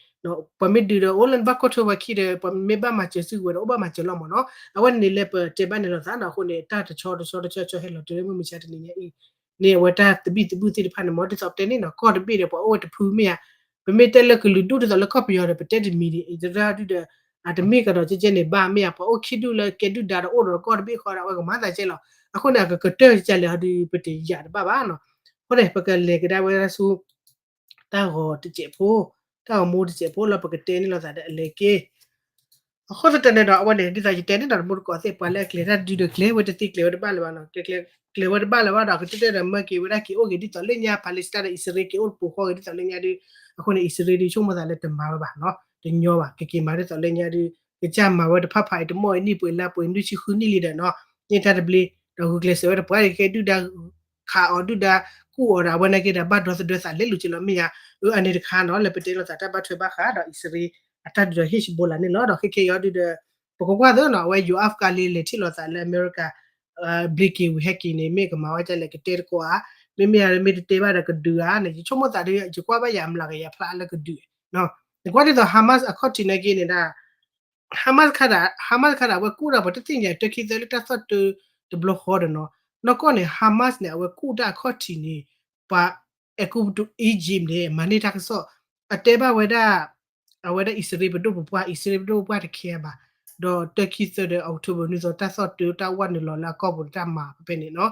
ပှၤမ့ၢ်ဒုးဒီးအိၣ်လၢနဘၣ်ခိၣ်ထိဘၣ်ခံဒီး ပှၤမ့ၢ်ဘၣ်မၤစၢၤစုကဝဲၤဒီးအိၣ်ဘၣ်မၤစၢၤလီၤမ့ၢ်နီၤ. အဝဲန့ၣ်လၢပတဲဘၣ်န့ၣ်လိာ်သးနီၤ အဃိန့ၣ် တၢ်တဆီတဆီတဆီဆီဟဲလီၤတုၤလၢမုၢ်မဆါတနံၤညါအံၤန့ၣ် အဝဲတၢ်သဘံၣ်သဘုၣ်သ့ၣ်တဖၣ်န့ၣ်မ့ၢ် ဒ်သိးပတဲန့ၣ်နီၤ ကီၢ်တဘ့ၣ်ဒီးပှၤအိၣ်ဝဲတဖုမ့ၢ်ဧါ, ပမ့ၢ်တဲလၢကလုာ်ဒူၣ်ဒ်သိးလၢကီၢ်ပယီၤဒီး ပတဲတမံၤဒံး အံၤတရၢ်ဒုဒီး အတမ့ၢ်ကဒီးကဲကဲန့ၣ် ဘၣ်မ့ၢ်ဧါ ပှၤအိၣ်ခံဒူၣ်လၢကဲဒုၣ်ဒါဒီးအိၣ်ဒီးကီၢ်တဘ့ၣ်ဃီဒီး အဝဲကမၤသးကဲလီၤ. အဃိန့ၣ် အကကတၢၢ်ကလဲၣ်ဟီဒုး ပတယာ်တဘၣ်ဘၣ်နီၤ. အဃိန့ၣ် ပကလဲၤကဒါဝဲဒၣ်ဆူ တၢ်ဂီၤတစဲးဖိ, တၢ်ဂီၤမူတစဲးဖိလၢပကတဲန့ၣ်လိာ်သးဒီး အလဲၤက့ၤ အဃိသတးန့ၣ်ဒီး အဝဲန့ၣ် ဒ်သိးယတဲန့ၣ်ဒီး တမူတကိးသ့ၣ် ပှၤလၢအကျဲၤတၢ်ဒုဒီးကျဲၤဝဲတသ့ ကျဲၤဝဲတဘၣ်လၢၤဘၣ်နီၤ, ကျဲၤဝဲတဘၣ်လၢၤဘၣ်ဒီး ကတၢၢ်တၢၢ်ဒီး မၢက့ၤဝဲဒၣ်က့ၤအိၣ်က့ၤဒ်သိးလၢညါ Palestine ဒီးအံၣ်စရ့လး က့ၤအိၣ်တပူၤဃီက့ၤဒ်သိးလၢညါဒုး, အဃိန့ၣ် အံၣ်စရ့လးဒုး ဆိကမိၣ်သးလၢတမၤဝဲဘၣ်နီၤ, တညီဘၣ် ကက့ၤမၤဒ်သိးလၢညါဒုး, ကစၢ်မၤဝဲတဖၣ်ဖးအံၤ တမီၢ်အံၤနံၣ်ပှဲၤလါပှဲၤနွံဆံဃုနံၣ်လံဒီးနီၤ, န့ၢ်တၢ်တဘျ့, ဒီးဂုာ်ကျဲးစၢးဝဲတပှၢ်ကဲဒုၣ်ဒါ ခးအီၤဒုၣ်ဒါ ကူၣ်အီၤဒီး အဝဲနာ်က့ဒီး ဘၣ်ဒီသဒၢသးလဲၤလူၤက့ၤလီၤမ့ၢ်ဧါ, အၢ အန့ၣ်တခါနီၤ လၢပတဲလိာ်သးတၢ်ဘၣ်ထွဲဘၣ်ဃးဒီးအံၣ်စရ့လး အတၢ်ဒုးဒီး Hezbollah န့ၣ်လီၤ. ဒီးခဲခဲအံၤဒုးဒီး ပကကွၢ်သ့နီၤ အဝဲ ယိၤအၣ်ဖကၣ်လံ လဲၤထံၣ်လိာ်သးလၢအမဲရကၤ ဘျ့က့ၤဝံၤဟဲက့ၤန့ၣ် မ့ၢ်ကမၤဝဲဒ်လဲၣ် ကတဲတကိးဧါ, မ့မ့ၢ်မ့ၢ်တတဲဘၣ်ဒီးကဒုးဧါန့ၣ် ယဆိကမိၣ်သးဒီး ယကွၢ်ဘၣ်ယၤအမျးကယၤဖျါလၢကဒုး, နကွၢ်ဒ်သိး Hamas အခီၣ်ထံးနာ်က့န့ၣ်ဒၣ် Hamas ခါဒၣ် Hamas ခါဒၣ် အဝဲကူၣ်ဒီးပှၤတသ့ၣ်ညါ တၢ်ခံသၢလၢတၢ်သီၣ်တၢတဘျီဃီဒီးနီၤ, နီၢ်ကီၢ်န့ၣ် Hamas န့ၣ် အဝဲကူၣ်တၢ်အခီၣ်ထံးန့ၣ် ပှၤအဲၤကူပတူး Egypt န့ၣ် မၤန့ၢ်တၢ်ကစီၣ် အတဲဘၣ်ဝဲဒၣ် အဝဲဒၣ်အံၣ်စရ့လးပဒိၣ်ပပှၢ် အံၣ်စရ့လးပဒိၣ်ပပှၢ်တခဲဘၣ်, ဒီးတၢ်ခံသၢဒီး October နွံသီတၢ်သီၣ်တၢတၢ်ဝဲနုာ်လီၤလၢအကီၢ်ပူၤတၢ်မၤဖဲဖဲန့ၣ်နီၤ,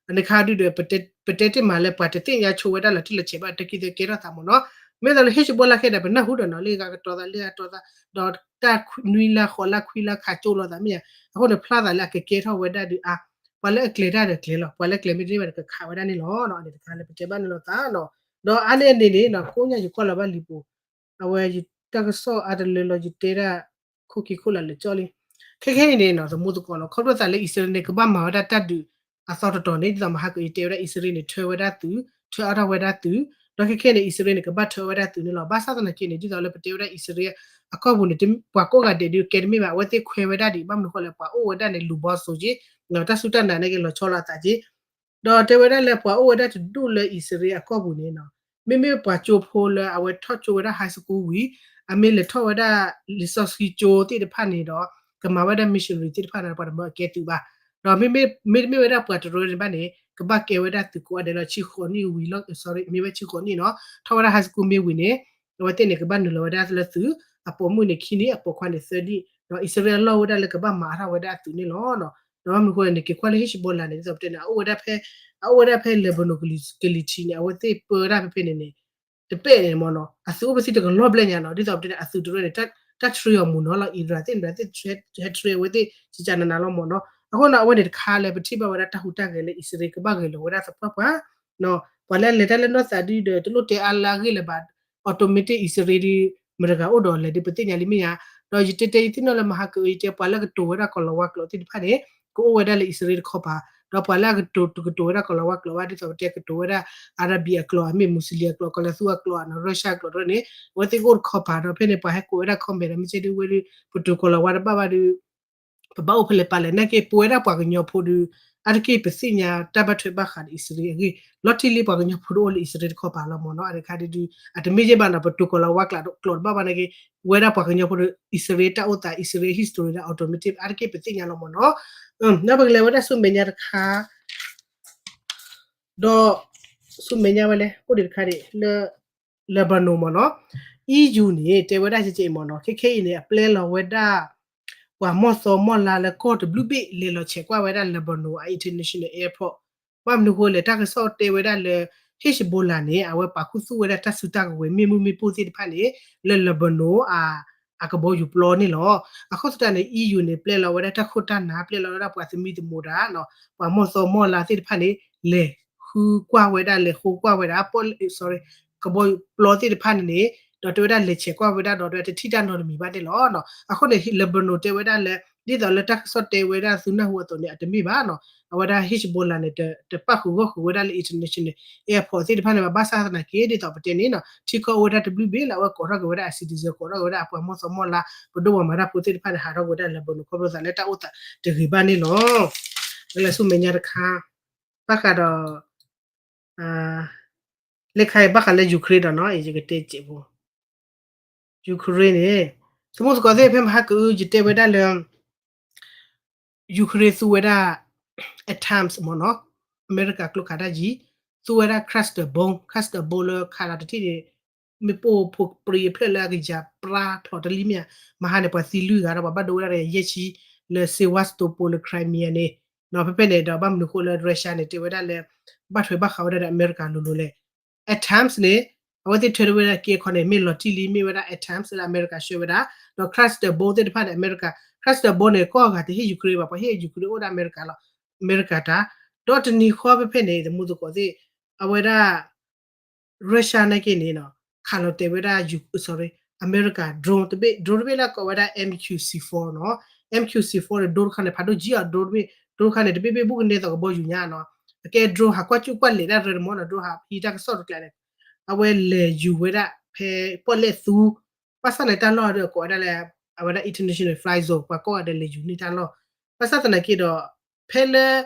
အန့ၣ်ခါဒုးဒီး ပတဲတ့ၢ်မးလၢ ပှၤတသ့ၣ်ညါဆိဝဲဒၣ်လီၤတံၢ်လီၤဆဲးဘၣ် တၢ်ခံသၢကဲထီၣ်သးမ့ၢ်နီၤ, မ့ၢ်သိးလၢ Hezbollah ခဲဒီး ပနၢ်ဟူဒီးနီၤ လၢဂၤကတီၤသး လၢဂၤတီၤသး ဒီးတၢ်နွံလါဃိးလါခွံလါခးကၠိလိာ်သးမ့ၢ်ဧါ, အဃိန့ၣ် ဖျါသးလၢအကကဲထီၣ်ဝဲဒၣ်ဒုးအါ, ပှၤလၢအကျဲၤတၢ်ဒီးကျဲၤလီၤ ပှၤလၢကျဲၤမ့ၢ်တန့ၢ်ဘၣ်ဒီးကခးဝဲဒၣ်န့ၣ်လီၤ, အန့ၣ်တခါလၢပတဲဘၣ်န့ၣ်လိာ်သးနီၤ, ဒီးအါန့ၢ်အန့ၣ်န့ၣ်နီၤ ကိးညါယကွၢ်လီၤဘၣ်လံာ်ပူၤ အဝဲတၢ်ကစီၣ်အါတလၢလီၤ ယတဲဒၣ် ခိၣ်ခံခိၣ်လၢ်လၢာ်ကၠီလံ, ခဲခဲအံၤန့ၣ်နီၤ သမူသကိးနီၤ ခီဖျိသးလၢအံၣ်စရ့လးန့ၣ် ကဘၣ်မၤဝဲဒၣ်တၢ်ဒုးအသီတတီၤန့ၣ် ဒ်သိးမဟါကအံၤတဲဝဲဒၣ်အံၣ်စရ့လးန့ၣ် ထၢဝဲဒၣ်သုး ထၢအါထီၣ်ဝဲဒၣ်သုး, ဒီးခဲခဲန့ၣ် အံၣ်စရ့လးန့ၣ် ကဘၣ်ထၢဝဲဒၣ်သုးန့ၣ်လီၤ, ဘၣ်ဆၣ်သနာ်က့န့ၣ် ဒ်သိးလၢပတဲဝဲဒၣ်အံၣ်စရ့လး အကီၢ်ပူၤန့ၣ် ပှၤကိးဂၤဒဲးဒုးကဲတမ့ၢ်ဘၣ် အဝဲသ့ၣ်ခွဲဝဲဒၣ်ဒံး ဘၣ်မနုၤဃိလဲၣ် ပှၤအိၣ်ဝဲဒၣ်န့ၣ် လူၤဘီစိၤက့ တၢ်စူၢ်တၢ်နာ်န့ၣ်က့ လီၤဆီလိာ်အသးက့ ဒီးတဲဝဲဒၣ်လၢပှၤအိၣ်ဝဲဒၣ်တဒူၣ်လၢအံၣ်စရ့လးအကီၢ်ပူၤန့ၣ်နီၤ, မ့မ့ၢ်ပှၤကၠိဖိလၢအဝဲထီၣ်ကၠိဝဲဒၣ် high school ဝံၤ, အမ့ၢ်လဲၤထီၣ်ဝဲဒၣ်လံာ်စီဆှံကၠိသ့ၣ်တဖၣ်န့ၣ်ဒီး ကမၤဝဲဒၣ် missionary သ့ၣ်တဖၣ်န့ၣ် ပှၤတမၢအကဲသုးဘၣ်, ဒီးမ့မ့ၢ် မ့တမ့ၢ်ဝဲဒၣ်ပှၤတရၢန့ၣ်ဘၣ်န့ၣ် ကဘၣ်ကဲဝဲဒၣ်သုးကိးဂၤဒဲးလီၤ ဆံဃိးနံၣ်ဝံၤလီၤ sorry မ့ၢ်ဝဲဆံဃိးနံၣ်နီၤ, ထီၣ်ဝဲဒၣ် high school မ့ၢ်ဝံၤန့ၣ် အဝဲသ့ၣ်န့ၣ် ကဘၣ်နုာ်လီၤဝဲဒၣ်လၢသုး, အပိာ်မုၣ်န့ၣ်ခံနံၣ် အပိာ်ခွါန့ၣ်သၢနံၣ်, ဒီးအံၣ်စရ့လးအလီၢ်ဝဲဒၣ်လၢကဘၣ်မၤအါထီၣ်ဝဲဒၣ်အသုးန့ၣ်လီၤ. ဒီးဘၣ်မနုၤဃိလဲၣ်န့ၣ် က့ၤကွၢ်လၢ Hezbollah န့ၣ် ဒ်သိးပတဲန့ၣ် အအိၣ်ဝဲဒၣ်ဖဲ အအိၣ်ဝဲဒၣ်ဖဲ Lebanon ကလံၤထံးန့ၣ် အဝဲသ့ၣ်ပၢဝဲဒၣ်ဖဲဖဲန့ၣ်န့ၣ် တပဲၣ်န့ၣ်မ့ၢ်နီၤ အသုးအိၣ်ပသံတကလီၢ်ဘျဲၣ်ညါနီၤ ဒ်သိးပတဲန့ၣ် အသုးတရၢန့ၣ် တၢ်ထရံးအီၤမူနီၤလီၤ Iran သ့ၣ်မတၤသ့ၣ် ဟဲထရံးအဝဲသ့ၣ် ကကနနၤလီၤမ့ၢ်နီၤ. အဃိန့ၣ် အဝဲန့ၣ်တခါလၢပထံၣ်ဘၣ်ဝဲဒၣ်တၢ်ဟူးတၢ်ဂဲၤလၢအံၣ်စရ့လးကဘၣ်ဂဲၤလိာ်ဝဲဒၣ်သပှၢ်ပှၢ် ပှၤလၢအလဲၤတၢ်လၢနီၢ်သးဒုဒီး တလိၣ်တဲအါလၢအဂ့ၢ်လၢၤဘၣ် automatic အံၣ်စရ့လးဒု မတၤတဂၤအိၣ်ဒီးလဲၣ်ဒု ပသ့ၣ်ညါလံမ့ၢ်ဧါ. ဒီးယတဲတဲယသ့ၣ်နီၣ်လၢမဟါကအံၤတဲပှၤလၢကတိၤဝဲဒၣ်ကီၤလၤဝါကျိာ်သ့ၣ်တဖၣ်န့ၣ် ကအိၣ်ဝဲဒၣ်လၢအံၣ်စရ့လးတခီပၤ ဒီးပှၤလၢအကတိၤ ကတိၤဝဲဒၣ်ကီၤလၤဝါကျိာ်ဘၣ် ဒ်သိးပတဲကတိၤဝဲဒၣ် Arabic အကျိာ် အမ့ၢ် Muslim အကျိာ် ကီၤလၤသူအကျိာ် နီၤ Russia အကျိာ်တဖၣ်န့ၣ် အဝဲသ့ၣ်ကအိၣ်တခီပၤ ဒီးဖဲန့ၣ်ပှၤဟဲကိးဝဲဒၣ် comment ဒီးမ့ၢ်ကဲဒုဝဲဒု ပတိၤကီၤလၤဝါတဘၣ်ဘၣ်ဒု ပဘၣ်အိၣ်ဖဲလဲၣ်ပာ်လဲၣ် နာ်က့ ပဝဲဒၣ်ပှၤကညီဖိဒု အါတက့ၢ်ပသ့ၣ်ညါတၢ်ဘၣ်ထွဲဘၣ်ဃးဒီးအံၣ်စရ့လးအဂ့ၢ် လီၤတံၢ်လံပှၤကညီဖိတအိၣ်လၢအံၣ်စရ့လးတခီပၤလီၤမ့ၢ်နီၤ. အတခါဒုဒု အတမ့ၢ်ယဲၢ်ဘၣ်နီၤ ပတိၤကီးလီၤဝါကျိာ်တဘၣ်ဘၣ်နာ်က့ ဝဲဒၣ်ပှၤကညီဖိဒီးအံၣ်စရ့လးတၢ်အိၣ်သး အံၣ်စရ့လး history ဒီး automotive အါတက့ၢ်ပသ့ၣ်ညါလီၤမ့ၢ်နီၤ. ဒီးပကလဲၤဝဲဒၣ်ဆူမဲာ်ညါတခါ ဒီး ဆူမဲာ်ညါဝဲလဲၣ် အိၣ်ဒံးတခါဒံး လၢ Lebanon မ့ၢ်နီၤ. အံၤယူၤန့ၣ် တဲဝဲဒၣ်ကဲကဲအံၤမ့ၢ်နီၤ ခဲခဲအံၤန့ၣ် အပျဲလီၤဝဲဒၣ် ပှၤမီၢ်သီမီၢ်လါလၢကီၢ်တဘျုးဘ့ၣ် လဲၤလီၤဆဲးကွၢ်ဝဲဒၣ် Lebanon အ international airport ဘၣ်မနုၤဃိလဲၣ် တၢ်ကစီၣ်တဲဝဲဒၣ်လၢ Hezbollah န့ၣ် အဝဲပာ်ခူသူၣ်ဝဲဒၣ်တၢ်စုတၢ်ကဝဲၤ မ့ၢ်မုၢ်မ့ၢ်ပိၢ်သ့ၣ်တဖၣ်န့ၣ် လၢ Lebanon အကဘီယူၤပျီန့ၣ်လီၤ. အဃိသတးန့ၣ် အံၤယူၤန့ၣ် ပျဲလီၤဝဲဒၣ်တၢ်ခိၣ်တၢ်နၢ် ပျဲလီၤဝဲဒၣ်ပှၤသမံသမိးတၢ် ပှၤမီၢ်သီမီၢ်လါသ့ၣ်တဖၣ်န့ၣ် လဲၤဃုကွၢ်ဝဲဒၣ် လဲၤဃိကွၢ်ဝဲဒၣ် ကဘီယူၤပျီသ့ၣ်တဖၣ်န့ၣ်န့ၣ် ဒီးတဲဝဲဒၣ်လဲၤဆဲးကွၢ်ဝဲဒၣ်ဒီး တထံၣ်တၢ်နီတမံၤဘၣ်န့ၣ်လီၤ. အဃိန့ၣ် Lebanon တဲဝဲဒၣ်လၢ ဒ်သိးလၢတၢ်ကစီၣ်တဲဝဲဒၣ်သုနၢ်ဟူအသိးန့ၣ် အတမ့ၢ်ဘၣ်နီၤ. အဝဲဒၣ် Hezbollah န့ၣ် တပၣ်ဃုာ်ဂီၢ်ဃုာ်ဝဲဒၣ်လၢ international airport သ့ၣ်တဖၣ်န့ၣ်ဘၣ် ဘၣ်ဆၣ်သနာ်က့ ဒ်သိးပတဲန့ၣ်နီၤ ထံကီၢ်အိၣ်ဝဲဒၣ်တဘျုးဘ့ၣ်လၢအဝဲကိးထီၣ်က့ၤဝဲဒၣ်အ citizen ကိးထီၣ်က့ၤဝဲဒၣ်အပှၤမီၢ်သီမီၢ်လါ ပဒိၣ်ပှၤမၤတၢ်ဖိသ့ၣ်တဖၣ်န့ၣ် ဟးထီၣ်က့ၤဝဲဒၣ် Lebanon ခီဖျိသးလၢတၢ်အိၣ်သးတဂ့ၤဘၣ်န့ၣ်လီၤ. ကလဲၤဆူမဲာ်ညါတခါ ဘၣ်ဃးဒီး လၢခါအံၤဘၣ်ဃးလၢ Ukraine ဒီးနီၤ ယကတဲစဲးဖိ Ukraine န့ၣ် သမူသကိးသ့ၣ်ဖဲမဟါကအု ယတဲဝဲဒၣ်လၢ Ukraine သူဝဲဒၣ် ATACMS မ့ၢ်နီၤ အမဲရကၤကျိခးတၢ်ယံၤ သူဝဲဒၣ် cluster bomb cluster bomb လၢခးလီၤတထံၣ်န့ၣ် မ့ၣ်ပိၢ်ဖိပြံအဖျၢၣ်လၢအကယၤပြါဖျိးတလံမ့ၢ်ဧါ မဟါန့ၣ် ပှၤသံလွံၢ်ဂၤဒီးပှၤဘၣ်ဒိဝဲဒၣ်ယဲၢ်ဆံ လၢ Sevastopol လၢ Crimea န့ၣ် ဖဲဖဲန့ၣ်ဒီးဘၣ်မနုၤဃိလၢ Russia န့ၣ် တဲဝဲဒၣ်လၢ ဘၣ်ထွဲဘၣ်ဃးဝဲဒၣ်ဒီးအမဲရကၤလိၤလိၤလဲၣ် ATACMS န့ၣ် အဝဲသ့ၣ်ထွဲထီၣ်ဝဲဒၣ်ကဲခီန့ၣ် မ့ၢ်လီၤတံၢ်လံ မ့ၢ်ဝဲဒၣ် ATACMS လၢအမဲရကၤဆှၢဝဲဒၣ် ဒီး cluster bomb သ့ၣ်တဖၣ်န့ၣ် အမဲရကၤ cluster bomb န့ၣ် ကိးဂၤတဟ့ၣ် Ukraine ဘၣ် ပှၤဟ့ၣ် Ukraine အိၣ်ဒၣ်အမဲရကၤလီၤ အမဲရကၤတၢ် ဒီးတနံၤဃီဖဲဖဲန့ၣ် သမူသကိးသ့ၣ် အဝဲဒၣ် Russia နာ်က့န့ၣ် ခးလီၤတဲာ်ဝဲဒၣ် sorry အမဲရကၤ drone တဘ့ၣ် drone တဘ့ၣ်လၢကိးဝဲဒၣ် MQ-six four နီၤ MQ-six four န့ၣ် drone တခါန့ၣ် ဖးဒိၣ်ကံအီၤ drone တဘ့ၣ် drone တခါန့ၣ် တဘ့ၣ်ဘ့ၣ်ဘူၣ်ကနဲသိးကဘီယူၤညါနီၤ အကဲ drone ဟးကွၢ်ကၠူၣ်ကွၢ်လဲၤဒၣ်ရၢန့ၣ်မ့ၢ်နီၤ drone ဟးဟံးတၢ်ကစီၣ်တကျါန့ၣ် အဝဲလဲၤယူၤဝဲဒၣ်ဖဲပီၣ်လဲၣ်သူ ဘၣ်ဆၣ်န့ၣ်တၢ်လီၢ်ဒီးကိးဝဲဒၣ်လၢ အဝဲဒၣ် international fly zone ပှၤကိးဂၤဒဲးလဲၤယူၤန့ၢ်တၢ်လီၢ် ဘၣ်ဆၣ်သနာ်က့ဒီး ဖဲလၢ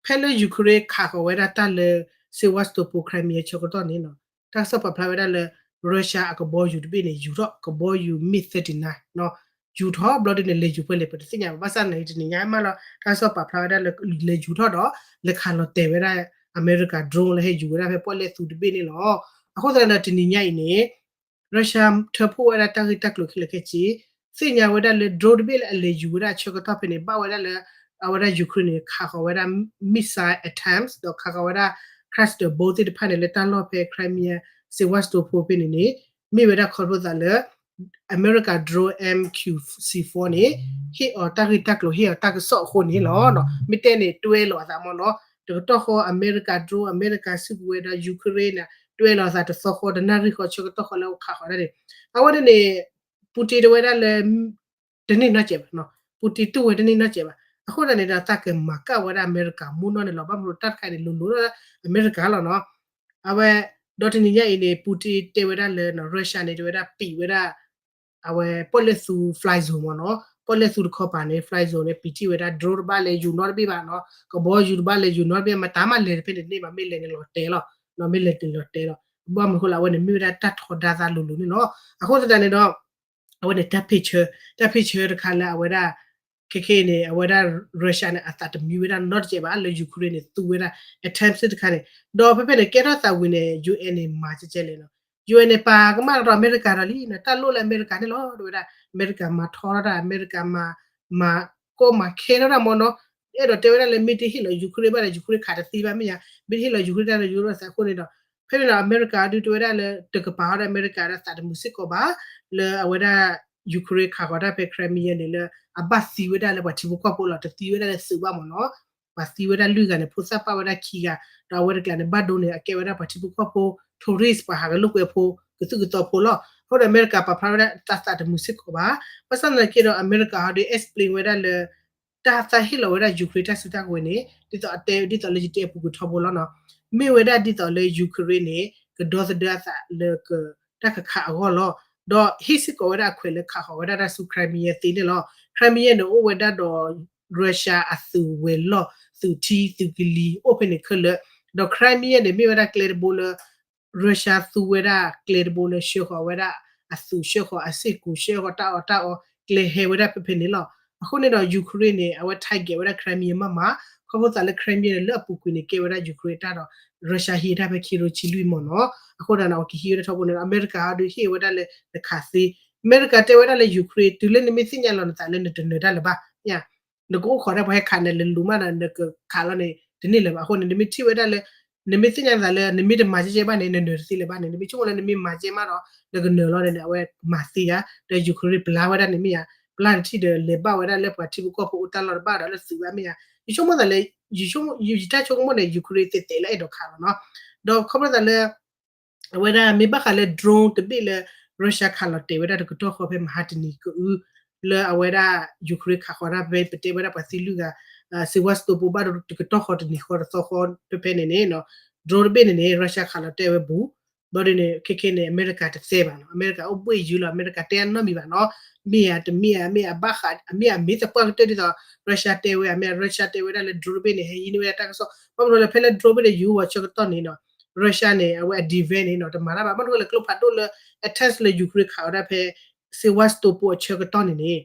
ဖဲလၢ Ukraine ခးဃီၤဝဲဒၣ်တၢ်လၢ Sevastopol Crimea ဆၢကတီၢ်န့ၣ်နီၤ တၢ်ကစီၣ်ပာ်ဖျါဝဲဒၣ်လၢ Russia အကဘီယူၤတဘ့ၣ်န့ၣ် ယူၤထီၣ်ကဘီယူၤ MiG thirty-nine နီၤ ယူၤထီၣ်ဘျီဒ်န့ၣ် လဲၤယူၤဖဲလဲၣ် ပတသ့ၣ်ညါဘၣ် ဘၣ်ဆၣ်သနာ်က့တနံၤညါမးလီၤ တၢ်ကစီၣ်ပာ်ဖျါဝဲဒၣ်လၢ လဲၤယူၤထီၣ်ဒီး လဲၤခးလီၤတဲာ်ဝဲဒၣ် အမဲရကၤ drone လၢဟဲယူၤဝဲဒၣ်ဖဲပီၣ်လဲၣ်သူတဘ့ၣ်န့ၣ်လီၤ. အဃိသတးဒီးတနံၤညါအံၤန့ၣ် Russia ထၢဖှိၣ်ဝဲဒၣ်တၢ်ဂ့ၢ်တၢ်ကျိၤခဲလၢာ်ခဲဆ့ သ့ၣ်ညါဝဲဒၣ်လၢ drone တဘ့ၣ်လၢအလဲၤယူၤဝဲဒၣ်အဆၢကတီၢ်ဖဲန့ၣ် ဘၣ်ဝဲဒၣ်လၢ အဝဲဒၣ် Ukraine န့ၣ် ခးဃီၤဝဲဒၣ် missile ATACMS ဒီးခးဃီၤဝဲဒၣ် cluster bomb သ့ၣ်တဖၣ်န့ၣ် လၢတၢ်လီၢ်ဖဲ Crimea Sevastopol ဖဲန့ၣ်န့ၣ် မ့ၢ်ဝဲဒၣ်ခီဖျိသးလၢ အမဲရကၤ drone MQ-six four န့ၣ် ဟ့ၣ်အီၤတၢ်ဂ့ၢ်တၢ်ကျိၤ ဟ့ၣ်အီၤတၢ်ကစီၣ်အဃိန့ၣ်လီၤ. မ့ၢ်တဲန့ၣ် တွဲလီၤအသးမ့ၢ်နီၤ တကတီၢ်ဃီ အမဲရကၤ drone အမဲရကၤစုကဝဲၤဒီး Ukraine န့ၣ် တွဲလီၤအသးတသီဃီ တနၣ်ရံၣ်ဃီ ဆၢကတီၢ်ဃီလၢအခးဃီၤဒၣ်န့ၣ် အဝဲန့ၣ်န့ၣ် Putin တဲဝဲဒၣ်လၢ တန့ၢ်နီတစဲးဘၣ် Putin တူၢ်ဝဲတန့ၢ်နီတစဲးဘၣ် အဃိသတးန့ၣ်ဒီး သးကမၤကၣ်ဝဲဒၣ်အမဲရကၤမူနီၢ်န့ၣ်လီၤ. ဘၣ်မနုၤတၢ်တခါန့ၣ် လိၤလိၤလၢအမဲရကၤလီၤနီၤ အဝဲ ဒီးတနံၤညါအံၤန့ၣ် Putin တဲဝဲဒၣ်လၢ Russia န့ၣ် တဲဝဲဒၣ်ပံးဝဲဒၣ် အဝဲပီၣ်လဲၣ်သူ fly zone မ့ၢ်နီၤ ပီၣ်လဲၣ်သူတခီပၤန့ၣ် fly zone န့ၣ် ပံးထံၣ်ဝဲဒၣ် drone တဘၣ်လဲၤယူၤနီတဘ့ၣ်ဘၣ်နီၤ ကဘီယူၤတဘၣ်လဲၤယူၤနီတဘ့ၣ် မတၤမးလဲၤတဖဲန့ၣ်တန့ၢ်ဘၣ် မ့ၢ်လဲၤန့ၣ်လီၤတဲာ်လီၤ မ့ၢ်လဲၤန့ၣ်လီၤတဲာ်လီၤ ဘၣ်မနုၤဃိလၢအဝဲန့ၣ်မ့ၢ်ဝဲဒၣ်တၢ်ထီဒါသးလိၤလိၤန့ၣ်လီၤ. အဃိသတးန့ၣ်ဒီး အဝဲန့ၣ်တၢ် picture တၢ် picture တခါလၢအဝဲဒၣ် ခဲခဲအံၤန့ၣ် အဝဲဒၣ် Russia န့ၣ် အသးတမံဝဲဒၣ်နီတစဲးဘၣ် လၢ Ukraine န့ၣ် သူဝဲဒၣ် attempt တခါန့ၣ် ဒီးဖဲဖဲန့ၣ် ကဲထီၣ်သးဝံၤန့ၣ် UN န့ၣ် မၤကဲကဲလဲၣ်နီၤ UN န့ၣ် ပာ်ကမၣ်ဒီးအမဲရကၤဒီးလံ တၢ်လိၣ်လၢအမဲရကၤန့ၣ်လီၤ တဲဝဲဒၣ် အမဲရကၤမၤထီထီၣ်တၢ် အမဲရကၤမၤ မၤကီမၤခဲထီၣ်တၢ်မ့ၢ်နီၤ အဲၣ်ဒိးတဲဝဲဒၣ်လၢ မ့ၢ်တဟ့ၣ်လီၤ Ukraine ဘၣ်ဒီး Ukraine ခးတသံဘၣ်မ့ၢ်ဧါ မ့ၢ်တဟ့ၣ်လီၤ Ukraine တၢ်ဒီး ယူၤထီၣ်သးအဃိန့ၣ်ဒီး ဖဲန့ၣ်ဒီး အမဲရကၤဒုးတဲဝဲဒၣ်လၢ တကပၤဃီဒီးအမဲရကၤဒီးသးတမုာ်စ့ၢ်ကီးဘၣ် လၢအဝဲဒၣ် Ukraine ခးဃီၤတၢ်ဖဲ Crimea န့ၣ်လၢ အဘၣ်သံဝဲဒၣ်လၢပှၤထံဖိကီၢ်ဖိလီၤ တသံဝဲဒၣ်လၢသုးဘၣ်မ့ၢ်နီၤ ပှၤသံဝဲဒၣ်လွံၢ်ဂၤန့ၣ် ဖိသၣ်ပၢ်ဝဲဒၣ်ခံဂၤ ဒီးအဝဲတကျးန့ၣ် ဘၣ်ဒိန့ၣ် အကဲဝဲဒၣ်ပှၤထံဖိကီၢ်ဖိ tourist ပှၤဟးဂဲၤလိာ်ကွဲဖိ ကသုၣ်ကသီဖိလီၤ. အဃိဒီးအမဲရကၤပာ်ဖျါဝဲဒၣ်သးသးတမုာ်စ့ၢ်ကီးဘၣ်. ဘၣ်ဆၣ်သနာ်က့ဒီး အမဲရကၤဟီဒီး explain ဝဲဒၣ်လၢ တၢ်သးဟ့ၣ်လီၤဝဲဒၣ် Ukraine တၢ်စုတၢ်ကဝဲၤန့ၣ် ဒ်သိးအတဲ ဒ်သိးလၢယတဲအပူၤကွံာ်ထီဘိလီၤနီၤ. မ့ၢ်ဝဲဒၣ်ဒ်သိးလၢ Ukraine န့ၣ် ကဒီသဒၢအသးလၢ တၢ်ကခးအဂီၢ်လီၤ. ဒီးဟ့ၣ်စ့ၢ်ကီးဝဲဒၣ်အခွဲးလၢခးဃီၤဝဲဒၣ်တၢ်ဆူ Crimea သ့န့ၣ်လီၤ. Crimea န့ၣ် အိၣ်ဝဲဒၣ်ဒီး Russia အသုးဝဲၤလီၢ် သုးထံသုးကလံၤအိၣ်ဖဲန့ၣ်ခဲလၢာ်, ဒီး Crimea န့ၣ် မ့ၢ်ဝဲဒၣ်ကျဲတဘိလၢ Russia သူဝဲဒၣ်ကျဲတဘိလၢဆှၢဃီၤဝဲဒၣ်အသုး ဆှၢဃီၤအစ့ၢ်ကီး ဆှၢဃီၤတၢ်အီၣ်တၢ်အီ ကျဲဟဲဝဲဒၣ်ဖဲဖဲန့ၣ်လီၤ. အဃိန့ၣ်ဒီး Ukraine န့ၣ် အဝဲ target ဝဲဒၣ် Crimea မးမး, ခီဖျိသးလၢ Crimea န့ၣ် လၢအပူၤကွံာ်န့ၣ် ကဲဝဲဒၣ် Ukraine အတၢ်ဒီး Russia ဟံးတၢ်ဖဲခံရိဆံလွံၢ်မးနီၤ. အဃိသတးန့ၣ် အဝဲကဟံးဝဲဒၣ်ထီဘိန့ၣ်ဒီး အမဲရကၤအံၤဒုးဟ့ၣ်ဝဲဒၣ်လၢတခးသ့, အမဲရကၤတဲဝဲဒၣ်လၢ Ukraine တုၤလၢနမ့ၢ်သ့ၣ်ညါလီၤနသးလၢနတနၢၤတၢ်လၢၤဘၣ်, နကအိၣ်ခိးတၢ်ပှၤဟဲခးနၤလၢလူၤမးဒီး နကခးလီၤန့ၣ် တန့ၢ်လၢၤဘၣ်. အဃိန့ၣ် နမ့ၢ်ထံၣ်ဝဲဒၣ်လၢ နမ့ၢ်သ့ၣ်ညါနသးလၢ နမ့ၢ်တမၤကဲကဲဘၣ်န့ၣ် နနၢၤတသ့လၢၤဘၣ်န့ၣ်, နမ့ၢ်ဆိကမိၣ်လၢနမ့ၢ်မၤကဲမးဒီး နကနၢၤလီၤန့ၣ် အဝဲမၤသ့ဧါ, ဒီး Ukraine ပျါဝဲဒၣ်န့ၣ်မ့ၢ်ဧါ, ပျါတထံၣ်ဒီး လဲၤဘၣ်ဝဲဒၣ်လၢပှၤထံဖိကီၢ်ဖိအိၣ်တၢ်လီၢ်တဘၣ်ဒီးလၢသုးဘၣ်မ့ၢ်ဧါ, ယဆိကမိၣ်သးလၢ ယဆိကမိၣ် ယတၢ်ဆိကမိၣ်န့ၣ် Ukraine တဲာ်တဲာ်လၢအဲၣ်ဒိးခးလီၤနီၤ. ဒီးခီဖျိသးလၢ အဝဲဒၣ်မ့ၢ်ဘၣ်ဃးလၢ drone တဘ့ၣ်လၢ Russia ခးလီၤတဲာ်ဝဲဒၣ်တကတီၢ်ဃီဖဲမဟါတနံၤကအု လၢအဝဲဒၣ် Ukraine ခးဃီၤတၢ်ဖဲ ပတဲဝဲဒၣ်ပှၤသံလွံၢ်ဂၤ Sevastopol ဘၣ်ဒီးတကတီၢ်ဃီတနံၤဃီတသီဃီဖဲဖဲန့ၣ်န့ၣ် drone တဘ့ၣ်န့ၣ်န့ၣ် Russia ခးလီၤတဲာ်ဝဲဘူး, ဘျီဒ်န့ၣ် ခဲခဲန့ၣ် အမဲရကၤတသဲဘၣ်နီၤ, အမဲရကၤအိၣ်ဘှ့ၣ်ယုၢ်လီၤ, အမဲရကၤတဲအနီတမံၤဘၣ်နီၤ, မ့ၢ်ဧါတမ့ၢ်ဧါ, မ့ၢ်အဘၣ်ဃး အမ့ၢ်အမ့ၢ်သပှၢ်ကတၢၢ်ဒ်သိး Russia တဲဝဲ အမ့ၢ် Russia တဲဝဲဒၣ်လၢ drone တဘ့ၣ်န့ၣ် ဟဲဟံးန့ၢ်ဝဲဒၣ်တၢ်ကစီၣ်, ဘၣ်မနုၤလၢဖဲလၢ drone တဘ့ၣ်န့ၣ် ယူၤဝီၤဆၢကတီၢ်န့ၣ်နီၤ Russia န့ၣ် အဝဲအ defense န့ၣ်နီၤ တမၤတၢ်ဘၣ်, ဘၣ်မနုၤလၢကျိဖးဒိၣ်လၢ အ tank လၢ Ukraine ခးဝဲဒၣ်ဖဲ Sevastopol အဆၢကတီၢ်န့ၣ်န့ၣ်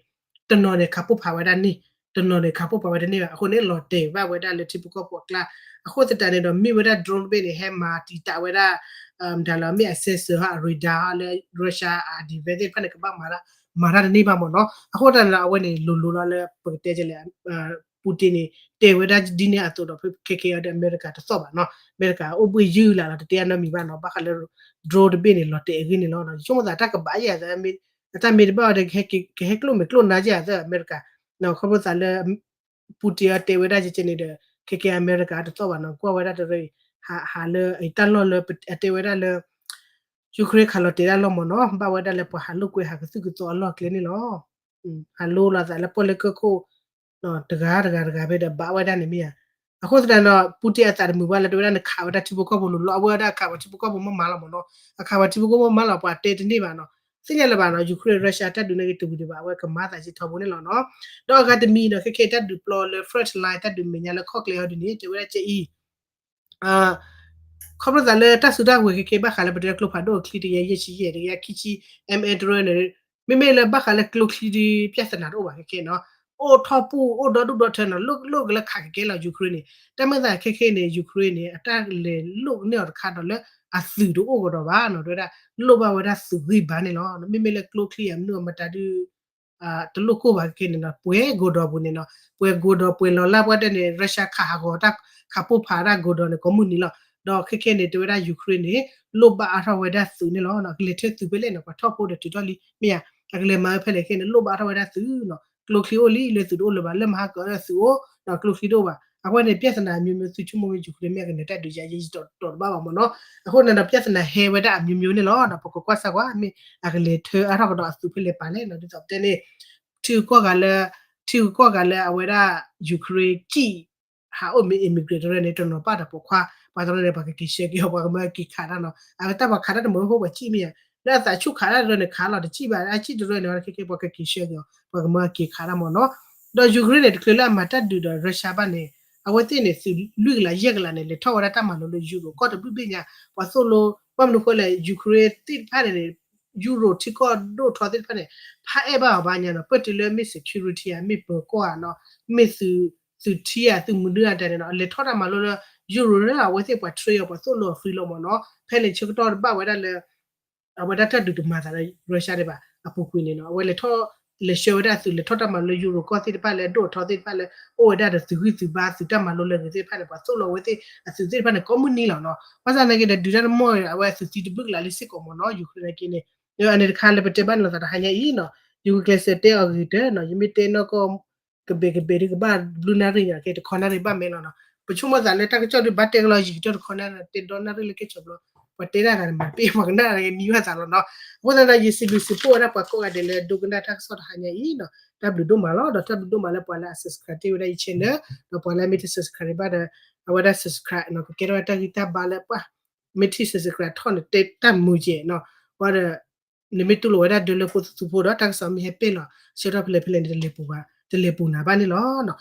တနီၤန့ၣ်ခးပိၢ်ဖးဝဲဒၣ်န့ၣ်, တနီၤန့ၣ်ခးပိၢ်ဖးဝဲတန့ၢ်ဘၣ်, အဃိန့ၣ် လီၤတဲာ်ဘၣ်ဝဲဒၣ်လၢထံဖိကီၢ်ဖိအကျါ, အဃိသတးန့ၣ်ဒီး မ့ၢ်ဝဲဒၣ် drone တဘ့ၣ်န့ၣ် ဟဲမၤတံာ်တာ်ဝဲဒၣ် ဒၣ်လၢမ့ၢ်အ sensor ဟီ အ radar ဟီလၢ Russia အ defense သ့ၣ်တဖၣ်န့ၣ် ကဘၣ်မၤတၢ် မၤတၢ်တန့ၢ်ဘၣ်မ့ၢ်နီၤ. အဃိသတးန့ၣ်ဒီး အဝဲန့ၣ် လိၤလိၤလီၤလၢပကတဲကလဲၣ် Putin န့ၣ် တဲဝဲဒၣ်ဒ်န့ၣ်အသိးဒီး ဖဲခဲခဲအံၤဒီး အမဲရကၤတသီၣ်ဘၣ်နီၤ, အမဲရကၤအိၣ်ဘှ့ၣ်ယုၢ်လၢ်လီၤ တတဲအနီတမံၤဘၣ်နီၤ, ဘၣ်ဃးလၢ drone တဘ့ၣ်န့ၣ် လီၤတဲာ်အဂ့ၢ်န့ၣ်လီၤ. ယဆိကမိၣ်သးတၢ်ကဘၣ်ယဲၢ်သၢ အတၢ်မ့ၢ်တဘၣ်အီၤဒီး ကဟဲကျိၣ်မဲာ်ကျိၣ်နါယဲၢ်သၢ အမဲရကၤ, ခီဖျိသးလၢ Putin အတဲဝဲဒၣ်ကဲန့ၣ်ဒီး ခဲခဲအံၤ အမဲရကၤတသီၣ်ဘၣ်နီၤ, ကွၢ်ဝဲဒၣ်တရၢ ဟးလၢအတၢ်လီၢ်လၢ အတဲဝဲဒၣ်လၢ Ukraine ခးလီၤတဲာ်ဒၣ်လီၢ်မ့ၢ်နီၤ, ဘၣ်ဝဲဒၣ်လၢပှၤဟးလိာ်ကွဲဟးကသုၣ်ကသီအလီၢ်ကျဲန့ၣ်လီၤ. ဟးလိာ်လီၤသးလၢပီၣ်လဲၣ်ကၢၢ်ခိၣ် တဂၤတဂၤတဂၤဖဲဒီးဘၣ်ဝဲဒၣ်န့ၣ်မ့ၢ်ဧါ. အဃိသတးဒီး Putin အသးတမုာ်ဘၣ်လၢ တဲဝဲဒၣ်နခးဝဲဒၣ်ထံဖိကီၢ်ဖိလိၤလိၤ အဝဲဒၣ်အခးပှၤထံဖိကီၢ်ဖိမ့ၢ်မၤလီၤမ့ၢ်နီၤ, အခးပှၤထံဖိကီၢ်ဖိမ့ၢ်မၤလီၤ ပှၤတဲတန့ၢ်ဘၣ်နီၤ, သ့ၣ်ညါလၢၤဘၣ်နီၤ, Ukraine Russia တၢ်ဒုးန့ၣ်ဂ့ၤတဝံၤဒံးဘၣ် အဝဲကမၤသးက့ထီဘိန့ၣ်လီၤနီၤ. ဒီးအဂၤတမံၤဒီး ခဲခဲအံၤတၢ်ဒုးပျီလၢ front line တၢ်ဒုးမဲာ်ညါလၢခီၣ်ကျဲအီၤဒ်န့ၣ် တဲဝဲဒၣ်ကဲအံၤ ခီဖျိသးလၢတၢ်စုတၢ်ဝဲၤခဲခဲဘၣ်ဃးလၢပတဲလၢကျိဖးဒိၣ်အချံတကယၤယဲၢ်ဆံယဲၢ် တကယၤခံဆံ mm တရၢန့ၣ်, မ့မ့ၢ်လၢဘၣ်ဃးလၢကျိချံဒ် ပြဿနာတအိၣ်ဘၣ်ခဲခဲနီၤ, အိၣ်ထီၣ်ပူၣ်အိၣ်ဒီဒူၣ်ဒီထၢနီၤ, လိၣ်လိၣ်ကလၢခးကကဲလီၤ Ukraine န့ၣ်, တၢ်မ့ၢ်သးခဲခဲန့ၣ် Ukraine န့ၣ် အတၢ်လဲၤလိၣ်န့ၢ်အီၤတခါဒီးလၢအသုးတအိၣ်ကဒီးဘၣ်နီၤ, တဲဝဲဒၣ် လိၣ်ဘၣ်ဝဲဒၣ်သုးဂံၢ်ဘါန့ၣ်လီၤ, မ့မ့ၢ်လၢကျိချံအမနုၤအမတၤဒုး တလိၣ်ကိၢ်ဘၣ်ခဲခဲန့ၣ်နီၤ, ပှဲၤကိးဒီးပူၤန့ၣ်နီၤ, ပှဲၤကိးဒီးပှဲၤလီၤလၢ်ပှၢ်တၢၢ်န့ၣ် Russia ခးဟးဂီၤတၢ်ခးပိၢ်ဖးတၢ်ကိးဒီးန့ၣ် ကိးမုၢ်နံၤလီၤ. ဒီးခဲခဲန့ၣ် တဲဝဲဒၣ် Ukraine န့ၣ် လိၣ်ဘၣ်အါထီၣ်ဝဲဒၣ်သုးန့ၣ်လီၤ, ကလဲၤထၢသုးဖဲလဲၣ်န့ၣ် ပှၤထီၣ်ဖိဒီးတုၤထီၣ်လံ မ့ၢ်ဧါ, အကလဲၤမၤဝဲဖဲလဲၣ်ခဲန့ၣ် လိၣ်ဘၣ်အါထီၣ်ဝဲဒၣ်သုးနီၤ, ကျိချံအိၣ်လံ လၢသုးတအိၣ်လၢၤဘၣ်, လၢမဟါကီးလၢသုးအိၣ်ဒီးကျိချံတအိၣ်ဘၣ်, အဃိန့ၣ် ပြဿနာမျိုးမျိုး သုဆိကမိၣ်ဝဲ Ukraine မ့ၢ်အကနၢၤတၢ်ဒုးယၤယဲၢ်ယဲၢ်တီတီတဘၣ်ဘၣ်မ့ၢ်နီၤ, အဃိန့ၣ်ဒီး ပြဿနာဟဲဝဲဒၣ်အမျိုးမျိုးန့ၣ်လီၤ, ဒီးပကကွၢ်စၢ်ကွၢ် မ့ၢ်အကလဲၤထၢအါထီၣ်ကဒီးအသုးဖဲလဲၣ်ပာ်လဲၣ်နီၤ, ဒ်သိးပတဲန့ၣ် ထံဂုၤကီၢ်ဂၤလၢ ထံဂုၤကီၢ်ဂၤလၢအဝဲဒၣ် Ukraine ကံၣ် ဟးအိၣ်မ့ၢ် immigrant တရၢန့ၣ် တနီၤပၣ်ဒီးပိာ်ခွါ ပှၤတရၢန့ၣ် ပှၤကက့ၤဆှၢက့ၤအီၤ ပှၤကမၢက့ၤခးတၢ်နီၤ, အတၢ်ပှၤခးတၢ်တမုာ်ဖိပှၤကံၣ်မ့ၢ်ဧါ, လၢအသးဆူၣ်ခးတၢ်တရၢန့ၣ် ခးလီၤတကံၣ်ဘၣ် အကံၣ်တရၢန့ၣ် ခဲခဲ ပှၤကက့ၤဆှၢက့ၤအီၤ ပှၤကမၢက့ၤခးတၢ်မ့ၢ်နီၤ, ဒီး Ukraine န့ၣ် တချုးလၢအမၤတၢ်ဒုးဒီး Russia ဘၣ်န့ၣ် အဝဲသ့ၣ်န့ၣ် သုးလွံၢ်ကလးယဲၢ်ကလးန့ၣ် လဲၤထီၣ်ဝဲဒၣ်တၢ်မၤလိလၢ Europe ကီၢ်တဘျုးဘ့ၣ်ညါ ပှၤသိၣ်လိ ဘၣ်မနုၤဃိလဲၣ် Ukraine သ့ၣ်တဖၣ်န့ၣ်န့ၣ် Europe ထံကီၢ်ဒိၣ်ထီသ့ၣ်တဖၣ်န့ၣ် ဖးအဲၣ်ဘၣ်အီၤဘၣ်ညါနီၤ, ပၢၢ်တုၤလၢမ့ၢ် security ဧါ မ့ၢ်ပၢၤကီၢ်ဧါနီၤ, မ့ၢ်သုး သုးထံဧါ သုးမုၢ်ဒုဧါတၢ်န့ၣ်နီၤ, လဲၤထီၣ်တၢ်မၤလိလၢ Europe လၢအဝဲသ့ၣ်ပှၤ train အီၤ ပှၤသိၣ်လိအီၤ free လီၤမ့ၢ်နီၤ, ဖဲန့ၣ်ဆၢကတီၢ်တဘၣ်ဝဲဒၣ်လၢ အဝဲဒၣ်တၢ်ဒုးတမၤသးလၢ Russia ဒံးဘၣ် အပူၤကွံာ်န့ၣ်နီၤ, အဝဲလဲၤထီၣ် လဲၤဆှၢဝဲဒၣ်သုး လဲၤထီၣ်တၢ်မၤလိလၢ Europe ကီၢ်သ့ၣ်တဖၣ်လၢအဒိၣ်အထီသ့ၣ်တဖၣ်လၢ အိၣ်ဝဲဒၣ်ဒီးသုးဂံၢ်သုးဘါ သုးတၢ်မၤလိလၢအဂ့ၤသ့ၣ်တဖၣ်န့ၣ် ပှၤသိၣ်လိအဝဲသ့ၣ်အသုးသ့ၣ်တဖၣ်န့ၣ် ကိးမုၢ်နံၤလီၤနီၤ, ဘၣ်ဆၣ်သနာ်က့ဒီး ဒုးတၢ်တမီၢ် အဝဲအသုးသံတဘျုးကလးလံစ့ၢ်ကီးမ့ၢ်နီၤ, Ukraine သနာ်က့န့ၣ်, အန့ၣ်တခါလၢပတဲဘၣ်န့ၣ်လီၤသးတဟါညါအံၤနီၤ, ယကျဲးစၢးတဲအီၤဂ့ၤတၢ်နီၤ, ယမ့ၢ်တဲနီၢ်ကီၢ် ကဘဲးကဘဲးဒ်ကဘၣ်ဘျုးနၣ်ရံၣ်ညါ ကဲတခီနၣ်ရံၣ်ဘၣ်မဲလီၤနီၤ, ပဆိကမိၣ်သးလၢတၢ်ကစီၣ်ဒုးဘၣ်တဲကလီၤယံာ်ကတၢၢ်တခီနၣ်ရံၣ် တဲဒီနၣ်ရံၣ်လၢကဲဆီၣ်ဘျီ, ပှၤတဲဒၣ်ဂၤန့ၣ်မၤတပ့ၢ် ပှၤကနၣ်ဂၤမံဘၣ်သးလီၤနီၤ, အဃိသတးဒီး ယစံးဘျုးစံးဖှိၣ်ဝဲဒၣ်ပှၤကိးဂၤဒဲးလၢ ဒိကနၣ်တၢ်ကစီၣ်တဟါညါအံၤနီၤ, တၢ်ဘျုးဒိၣ်မးလီၤ, ဒီးတၢ်ဘျုးဒိၣ်မးလၢပှၤလၢအ subscribe တ့ၢ်ဝဲဒၣ်ယ channel ဒီးပှၤလၢအမ့ၢ်တ subscribe ဘၣ်ဒီး အဝဲဒၣ် subscribe နီၤ, ကကဲထီၣ်ဝဲတၢ်ဂံၢ်တၢ်ဘါလၢပှၤ မ့ၢ်ထံၣ် subscribe ထီၣ်န့ၣ် တဲတၢ်မုာ်ကဲနီၤ, ဝဲဒီး နမ့ၢ်တူၢ်လိာ်ဝဲဒၣ်ဒၢလၢဖိသသူဖိဒီး တၢ်ကစီၣ်မ့ၢ်ဟဲပဲၢ်လီၤ ဆၢထီၣ်ဖဲလဲၣ်ဖဲလဲၣ်န့ၣ် တလဲၤပူၤဘၣ် တလဲၤပူၤနၤဘၣ်န့ၣ်လီၤနီၤ,